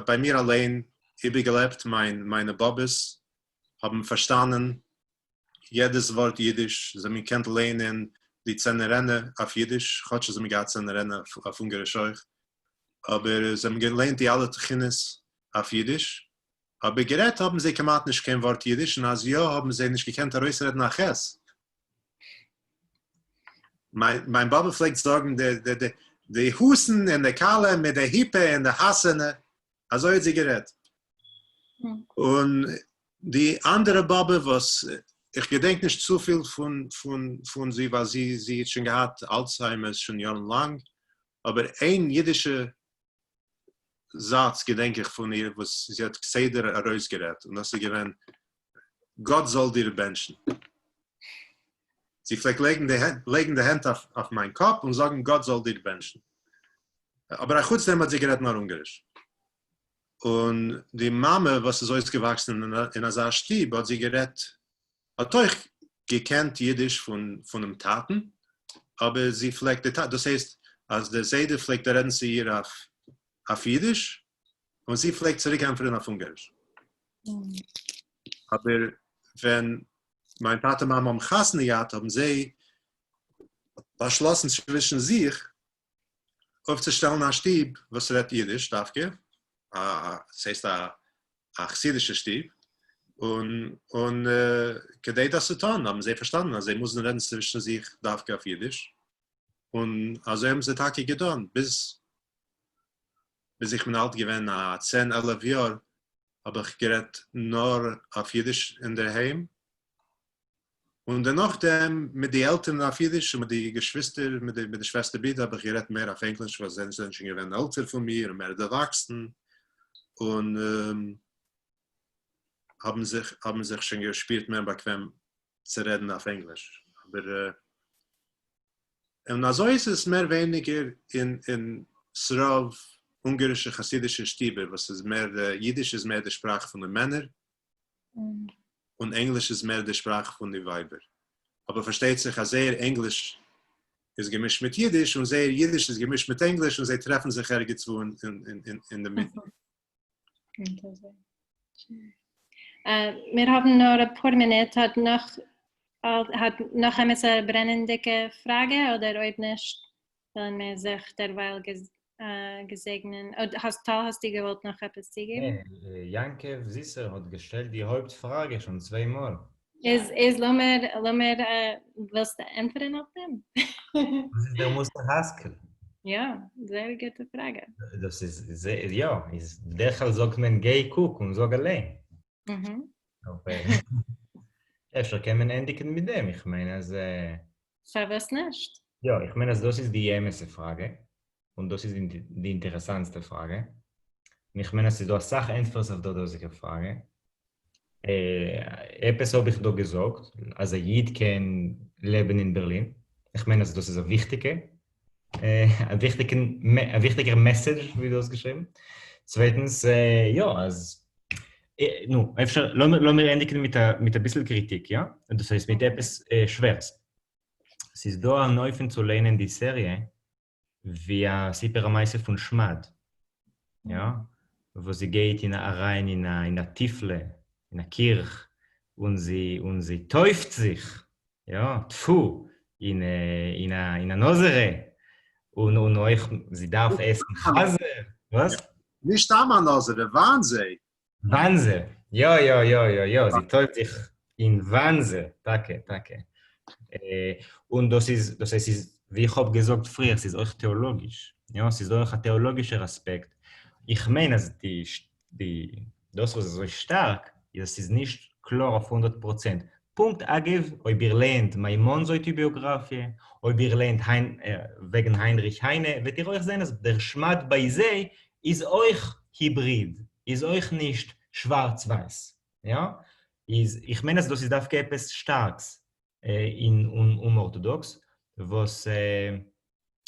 ביי מיר אליין איבערגעלעבט, מיין מיינע באבעס האבן פארשטאנען יעדעס ווארט אידיש, זיי האבן געקענט לערנען די צענערענע אויף אידיש, כאטש זיי האבן געהאט צענערענע אויף אונגאריש אויך, אבער זיי האבן געלערנט די אלע תחינות אויף אידיש, אבער גערעדט האבן זיי כמעט נישט קיין ווארט אידיש, און אז יא האבן זיי נישט געקענט ארויסרעדן א ח'. מיין באבע פלעגט זאגן די חתן און די כלה מיט די היפע און די חתונה, אזוי האט זי גערעדט. און די אנדערע באבע וואס איך געדענק נישט צופיל פון פון פון זי ווייל זי זי האט שוין געהאט אלצהיימערס שוין יארן לאנג, אבער איין אידישע זאץ געדענק איך פון איר וואס זי האט כסדר ארויסגערעדט און דאס איז געווען גאט זאל דיר בענטשן. זי פלעגט לייגן די לייגן די הענט אויף אויף מיין קאפ און זאגן גאט זאל דיר בענטשן. אבער אחוץ דעם האט זי גערעדט נאר אונגאריש. און די מאמע וואס איז אויסגעוואקסן אין אזא שטוב האט זי גערעדט, האט אויך געקענט אידיש פון פונעם טאטן, אבער זי פלעגט די דאס הייסט אז דער זיידע פלעגט רעדן צו איר אויף אויף אידיש, און זי פלעגט צוריק ענטפערן אויף אונגאריש. אבער ווען מיין טאטע מאמע האבן חתונה געהאט האבן זיי באשלאסן צווישן זיך אויפצושטעלן א שטוב וואס רעדט אידיש דווקא, ס'הייסט א חסידישע שטוב, און און כדי דאס צו טון האבן זיי פארשטאנען אז זיי מוזן רעדן צווישן זיך דווקא אויף אידיש, און אזוי האבן זיי טאקע געטון ביז ביז איך בין אלט געווען א צען עלף יאר האב איך גערעדט נאר אויף אידיש אינדערהיים, און דערנאכדעם מיט די עלטערן אויף אידיש און מיט די געשוויסטער, מיט די מיט די שוועסטער ברידער האב איך גערעדט מער אויף ענגליש ווייל זיי זענען שוין געווען עלטער פון מיר און מער דערוואקסן און האבן זיך האבן זיך שוין געשפירט מער באקוועם צו רעדן אויף ענגליש. אבער און אזוי איז עס מער ווייניגער אין אין. ס'רוב אונגארישע חסידישע שטיבער וואס איז מער אידיש איז מער די שפראך פון די מענער און ענגליש איז מער די שפראך פון די ווייבער. אבער פארשטייט זיך אז זייער ענגליש איז געמישט מיט אידיש און זייער אידיש איז געמישט מיט ענגליש און זיי טרעפן זיך ערגעץ וואו אינדערמיטן. מיר האבן נאר אפאר מינוט, האט נאך האט נאך עמיצער א ברענענדיגע פראגע אדער אויב נישט וועלן מיר זיך דערווייל געזעגנען. האסט טל האסטו געוואלט נאך עפעס צוגעבן? יעקב זיסער האט געשטעלט די הויפט פראגע שוין צוויי מאל. איז איז לאמיר לאמיר ווילסט ענטפערן אויף דעם? וואס איז דער מוסר השכל? יא, זייער גוטע פראגע. דאס איז זייער יא, איז בדרך כלל זאגט מען גיי קוק און זאג אליין. אבער אפשר קען מען ענדיגן מיט דעם, איך מיין אז. פארוואס נישט? יא, איך מיין אז דאס איז די אמת'ע פראגע, און דאס איז די אינטערעסאנטסטע פראגע, און איך מיין אז ס'איז דא אסאך ענטפערס אויף דער דאזיגער פראגע. עפעס האב איך דא געזאגט, אז א איד קען לעבן אין בערלין, איך מיין אז דאס איז א וויכטיגע, א וויכטיגער message ווי דו האסט געשריבן. צווייטנס, יא, אז, נו, אפשר לאמיר ענדיגן מיט אביסל קריטיק, יא? דאס הייסט מיט עפעס שווערס. ס'איז דא אן אופן צו ליינען די סעריע ווי א סיפור המעשה פון שמד, יא, וואס זי גייט אין אריין אין א אין א תיפלה, אין א קירך, און זי און זי טויפט זיך, יא, טפו, אין אין א אין אן אזערע, און און אויך זי דארף עסן חזיר, וואס? נישט סתם אן אזערע, וואנזע. וואנזע, יא יא יא יא יא, זי טויפט זיך אין וואנזע, טאקע טאקע. און דאס איז, דאס הייסט ס'איז, ווי איך האב געזאגט פריער, ס'איז אויך טעאלאגיש, יא, ס'איז דא אויך א טעאלאגישער אספעקט. איך מיין אז די די דאס וואס איז אזוי שטארק איז אז ס'איז נישט קלאר אויף 100%. פונקט אגב, אויב איר לייענט מיימון'ס אויטאביאגראפיע, אויב איר לייענט וועגן היינריך היינע, וועט איר אויך זען אז דער שמד ביי זיי איז אויך היבריד, איז אויך נישט שווארץ ווייס, יא? איז איך מיין אז דאס איז דווקא עפעס שטארקס אין אומארטאדאקס, וואס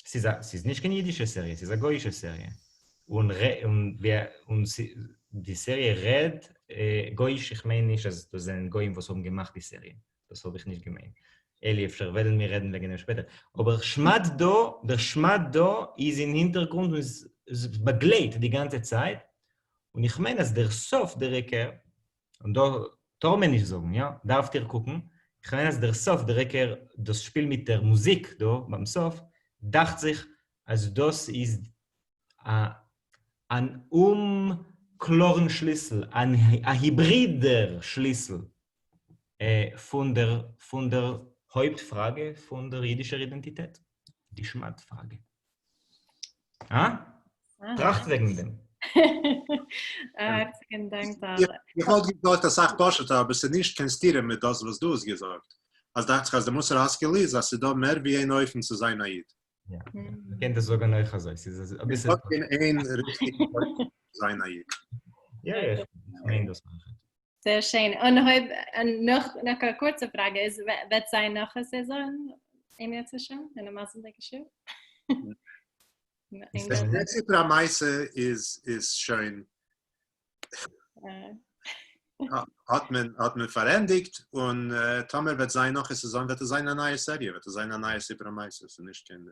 ס'איז א, ס'איז נישט קיין אידישע סעריע, ס'איז א גוי'אישע סעריע, און און די סעריע רעדט גוי'איש, איך מיין נישט אז דאס זענען גוים וואס האבן געמאכט די סעריע, דאס האב איך נישט געמיינט, אלי אפשר וועלן מיר רעדן וועגן דעם שפעטער, אבער שמד דא, דער שמד דא איז אין הינטערגרונד און איז באגלייט די גאנצע צייט, און איך מיין אז דער סוף דער עיקר, און דא טאר מען נישט זאגן, יא, דארפט איר קוקן, איך מיין אז דער סוף דער עיקר, דאס שפיל מיט דער מוזיק דא ביים סוף, דאכט זיך אז דאס איז א אן אומקלארן שליסל, אן א היברידער שליסל פון דער פון דער הויפט פראגע פון דער אידישער אידענטיטעט, די שמד פראגע. אה? טראכט וועגן דעם. הארציגן דאנק טל. איך וואלט געזאגט אסאך פשוט'ער, אבער ס'איז נישט קיין סתירה מיט דאס וואס דו האסט געזאגט, אז דאכט זיך אז די מוסר השכל איז אז ס'איז דא מער ווי איין אופן צו זיין א איד. יא, מ'קען דאס זאגן אויך אזוי, ס'איז אביסל. נישטא קיין איין ריכטיגן אופן צו זיין א איד. יא, איך מיין דאס אויך. זייער שיין. און אויב, נאך נאך א קורצע פראגע איז, וועט זיין נאך א סעזאן אם ירצה השם, אין א מזל'דיגע שעה? דער סיפור המעשה איז איז שוין האט מען האט מען פארענדיגט און טאמער וועט זיין נאך א סעזאן וועט עס זיין א נייע סעריע וועט עס זיין א נייע סיפור המעשה ס'איז נישט קיין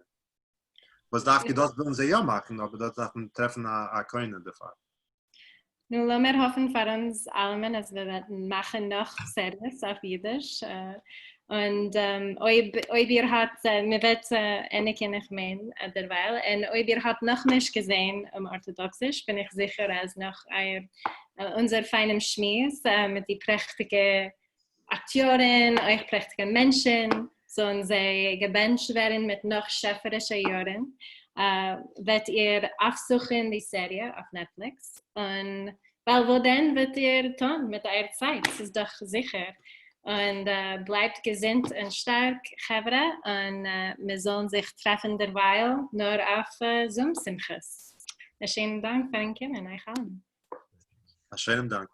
וואס דווקא דאס ווילן זיי יא מאכן אבער דאס דארף מען טרעפן א קונה דערפאר. נו, לאמיר האפן פאר אונז אלעמען אז מיר וועלן מאכן נאך סעריעס אויף אידיש, און אויב אויב איר האט, מען וועט ענדיגן איך מיין דערווייל, און אויב איר האט נאכנישט געזען אומארטאדאקסיש בין איך זיכער אז נאך אייער אונזער פיינעם שמועס מיט די פרעכטיגע אקטיארן, אויך פרעכטיגע מענטשן, זאלן זיי געבענטשט ווערן מיט נאך שעפערישע יארן, וועט איר אויפזוכן די סעריע אויף נעטפליקס, און ווייל וואו דען וועט איר טון מיט אייער צייט, ס'איז דאך זיכער, און בלייבט געזונט און שטארק חברה, און מיר זאלן זיך טרעפן דערווייל נאר אויף זום שמחות. א שענעם דאנק פארן קומען אייך אלעמען. א שענעם דאנק.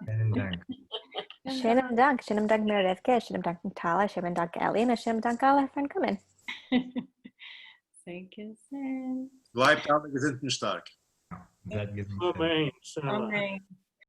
שענעם דאנק. שענעם דאנק, שענעם דאנק מיר'ה רבקה, שענעם דאנק נטאלע, שענעם דאנק אלי, און א שענעם דאנק אלע פארן קומען. זײַט געזונט. בלײַבט אַלע געזונט און שטאַרק. זײַט געזונט. אָמן, אינשאַללה. אָמן.